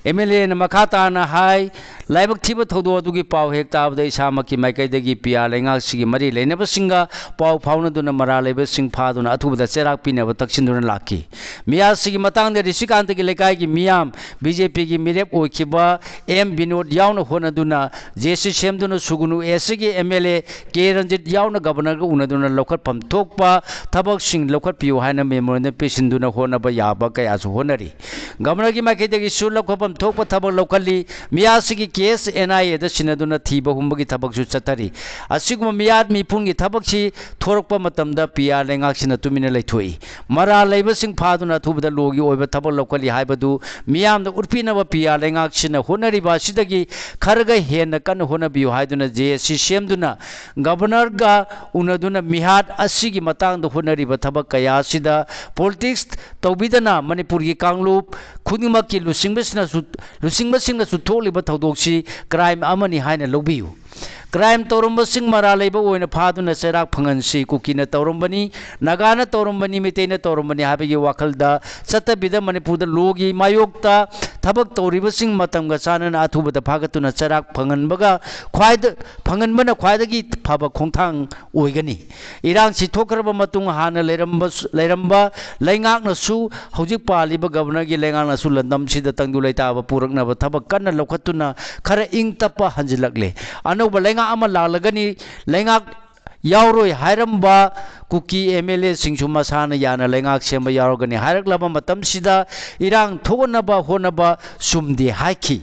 ꯑꯦꯝ ꯑꯦꯜ ꯑꯦꯅ ꯃꯈꯥ ꯇꯥꯅ ꯍꯥꯏ, ꯂꯥꯏꯕꯛ ꯊꯤꯕ ꯊꯧꯗꯣꯛ ꯑꯗꯨꯒꯤ ꯄꯥꯎ ꯍꯦꯛ ꯇꯥꯕꯗ ꯏꯁꯥꯃꯛꯀꯤ ꯃꯥꯏꯀꯩꯗꯒꯤ ꯄꯤꯌꯥꯔ ꯂꯩꯉꯥꯛꯁꯤꯒꯤ ꯃꯔꯤ ꯂꯩꯅꯕꯁꯤꯡꯒ ꯄꯥꯎ ꯐꯥꯎꯅꯗꯨꯅ ꯃꯔꯥꯜ ꯂꯩꯕꯁꯤꯡ ꯐꯥꯗꯨꯅ ꯑꯊꯨꯕꯗ ꯆꯩꯔꯥꯛ ꯄꯤꯅꯕ ꯇꯛꯁꯤꯟꯗꯨꯅ ꯂꯥꯛꯈꯤ꯫ ꯃꯤꯌꯥꯔꯁꯤꯒꯤ ꯃꯇꯥꯡꯗ ꯔꯤꯁꯤꯀꯥꯟꯇꯒꯤ ꯂꯩꯀꯥꯏꯒꯤ ꯃꯤꯌꯥꯝ, ꯕꯤ ꯖꯦ ꯄꯤꯒꯤ ꯃꯤꯔꯦꯞ ꯑꯣꯏꯈꯤꯕ ꯑꯦꯝ ꯕꯤꯅꯣꯗ ꯌꯥꯎꯅ ꯍꯣꯠꯅꯗꯨꯅ ꯖꯦ ꯁꯤ ꯁꯦꯝꯗꯨꯅ ꯁꯨꯒꯅꯨ, ꯑꯦꯁ ꯁꯤꯒꯤ M L A K Ranjit ꯌꯥꯎꯅ ꯒꯕꯔꯅꯔꯒ ꯎꯅꯗꯨꯅ ꯂꯧꯈꯠꯐꯝ ꯊꯣꯛꯄ ꯊꯕꯛꯁꯤꯡ ꯂꯧꯈꯠꯄꯤꯌꯨ ꯍꯥꯏꯅ ꯃꯦꯃꯣꯔꯦꯟꯗꯝ ꯄꯤꯁꯤꯟꯗꯨꯅ ꯍꯣꯠꯅꯕ ꯌꯥꯕ ꯀꯌꯥꯁꯨ ꯍꯣꯠꯅꯔꯤ꯫ ꯒꯕꯔꯅꯔꯒꯤ ꯃꯥꯏꯀꯩꯗꯒꯤꯁꯨ ꯂꯧꯈꯠꯐꯝ ꯊꯣꯛꯄ ꯊꯕꯛ ꯂꯧꯈꯠꯂꯤ꯫ ꯃꯤꯌꯥꯁꯤꯒꯤ ꯀꯦꯁ ꯑꯦꯟ ꯑꯥꯏ ꯑꯦꯗ ꯁꯤꯟꯅꯗꯨꯅ ꯊꯤꯕ ꯍꯨꯝꯕꯒꯤ ꯊꯕꯛꯁꯨ ꯆꯠꯊꯔꯤ꯫ ꯑꯁꯤꯒꯨꯝꯕ ꯃꯤꯌꯥꯠ ꯃꯤꯄꯨꯟꯒꯤ ꯊꯕꯛꯁꯤ ꯊꯣꯔꯛꯄ ꯃꯇꯝꯗ ꯄꯤꯌꯥꯔ ꯂꯩꯉꯥꯛꯁꯤꯅ ꯇꯨꯃꯤꯟꯅ ꯂꯩꯊꯣꯛꯏ꯫ ꯃꯔꯥꯜ ꯂꯩꯕꯁꯤꯡ ꯐꯥꯗꯨꯅ ꯑꯊꯨꯕꯗ ꯂꯣꯒꯤ ꯑꯣꯏꯕ ꯊꯕꯛ ꯂꯧꯈꯠꯂꯤ ꯍꯥꯏꯕꯗꯨ ꯃꯤꯌꯥꯝꯗ ꯎꯠꯄꯤꯅꯕ ꯄꯤꯌꯥꯔ ꯂꯩꯉꯥꯛꯁꯤꯅ ꯍꯣꯠꯅꯔꯤꯕ ꯑꯁꯤꯗꯒꯤ ꯈꯔꯒ ꯍꯦꯟꯅ ꯀꯟꯅ ꯍꯣꯠꯅꯕꯤꯌꯨ ꯍꯥꯏꯗꯨꯅ ꯖꯦ ꯑꯦꯁ ꯁꯤ ꯁꯦꯝꯗꯨꯅ ꯒꯕꯔꯅꯔꯒ ꯎꯅꯗꯨꯅ ꯃꯤꯍꯥꯠ ꯑꯁꯤꯒꯤ ꯃꯇꯥꯡꯗ ꯍꯣꯠꯅꯔꯤꯕ ꯊꯕꯛ ꯀꯌꯥ ꯑꯁꯤꯗ ꯄꯣꯂꯤꯇꯤꯛꯁ ꯇꯧꯕꯤꯗꯅ ꯃꯅꯤꯄꯨꯔꯒꯤ ꯀꯥꯡꯂꯨꯞ ꯈꯨꯗꯤꯡꯃꯛꯀꯤ ꯂꯨꯆꯤꯡꯕꯁꯤꯅꯁꯨ, ꯂꯨꯆꯤꯡꯕꯁꯤꯡꯅꯁꯨ ꯊꯣꯛꯂꯤꯕ ꯊꯧꯗꯣꯛꯁꯤ ꯀ꯭ꯔꯥꯏꯝ ꯑꯃꯅꯤ ꯍꯥꯏꯅ ꯂꯧꯕꯤꯌꯨ꯫ ꯀ꯭ꯔꯥꯏꯝ ꯇꯧꯔꯝꯕꯁꯤꯡ ꯃꯔꯥꯜ ꯂꯩꯕ ꯑꯣꯏꯅ ꯐꯥꯗꯨꯅ ꯆꯩꯔꯥꯛ ꯐꯪꯍꯟꯁꯤ꯫ ꯀꯨꯀꯤꯅ ꯇꯧꯔꯝꯕꯅꯤ, ꯅꯥꯒꯥꯅ ꯇꯧꯔꯝꯕꯅꯤ, ꯃꯩꯇꯩꯅ ꯇꯧꯔꯝꯕꯅꯤ ꯍꯥꯏꯕꯒꯤ ꯋꯥꯈꯜꯗ ꯆꯠꯇꯕꯤꯗ ꯃꯅꯤꯄꯨꯔꯗ ꯂꯣꯒꯤ ꯃꯥꯌꯣꯛꯇ ꯊꯕꯛ ꯇꯧꯔꯤꯕꯁꯤꯡ ꯃꯇꯝꯒ ꯆꯥꯟꯅꯅ ꯑꯊꯨꯕꯗ ꯐꯥꯒꯠꯇꯨꯅ ꯆꯩꯔꯥꯛ ꯐꯪꯍꯟꯕꯒ ꯈ꯭ꯋꯥꯏꯗ, ꯐꯪꯍꯟꯕꯅ ꯈ꯭ꯋꯥꯏꯗꯒꯤ ꯐꯕ ꯈꯣꯡꯊꯥꯡ ꯑꯣꯏꯒꯅꯤ꯫ ꯏꯔꯥꯡꯁꯤ ꯊꯣꯛꯈ꯭ꯔꯕ ꯃꯇꯨꯡ ꯍꯥꯟꯅ ꯂꯩꯔꯝꯕ, ꯂꯩꯔꯝꯕ ꯂꯩꯉꯥꯛꯅꯁꯨ ꯍꯧꯖꯤꯛ ꯄꯥꯜꯂꯤꯕ ꯒꯕꯔꯅꯔꯒꯤ ꯂꯩꯉꯥꯛꯅꯁꯨ ꯂꯝꯗꯝꯁꯤꯗ ꯇꯪꯗꯨ ꯂꯩꯇꯥꯕ ꯄꯨꯔꯛꯅꯕ ꯊꯕꯛ ꯀꯟꯅ ꯂꯧꯈꯠꯇꯨꯅ ꯈꯔ ꯏꯪ ꯇꯞꯄ ꯍꯟꯖꯤꯜꯂꯛꯂꯦ꯫ ꯑꯅꯧꯕ ꯂꯩꯉꯥꯛ ꯑꯃ ꯂꯥꯛꯂꯒꯅꯤ, ꯂꯩꯉꯥꯛ ꯌꯥꯎꯔꯣꯏ ꯍꯥꯏꯔꯝꯕ ꯀꯨꯀꯤ ꯑꯦꯝ ꯑꯦꯜ ꯑꯦꯁꯤꯡꯁꯨ ꯃꯁꯥꯅ ꯌꯥꯅ ꯂꯩꯉꯥꯛ ꯁꯦꯝꯕ ꯌꯥꯎꯔꯒꯅꯤ ꯍꯥꯏꯔꯛꯂꯕ ꯃꯇꯝꯁꯤꯗ ꯏꯔꯥꯡ ꯊꯣꯛꯍꯟꯅꯕ ꯍꯣꯠꯅꯕ ꯆꯨꯝꯗꯦ ꯍꯥꯏꯈꯤ꯫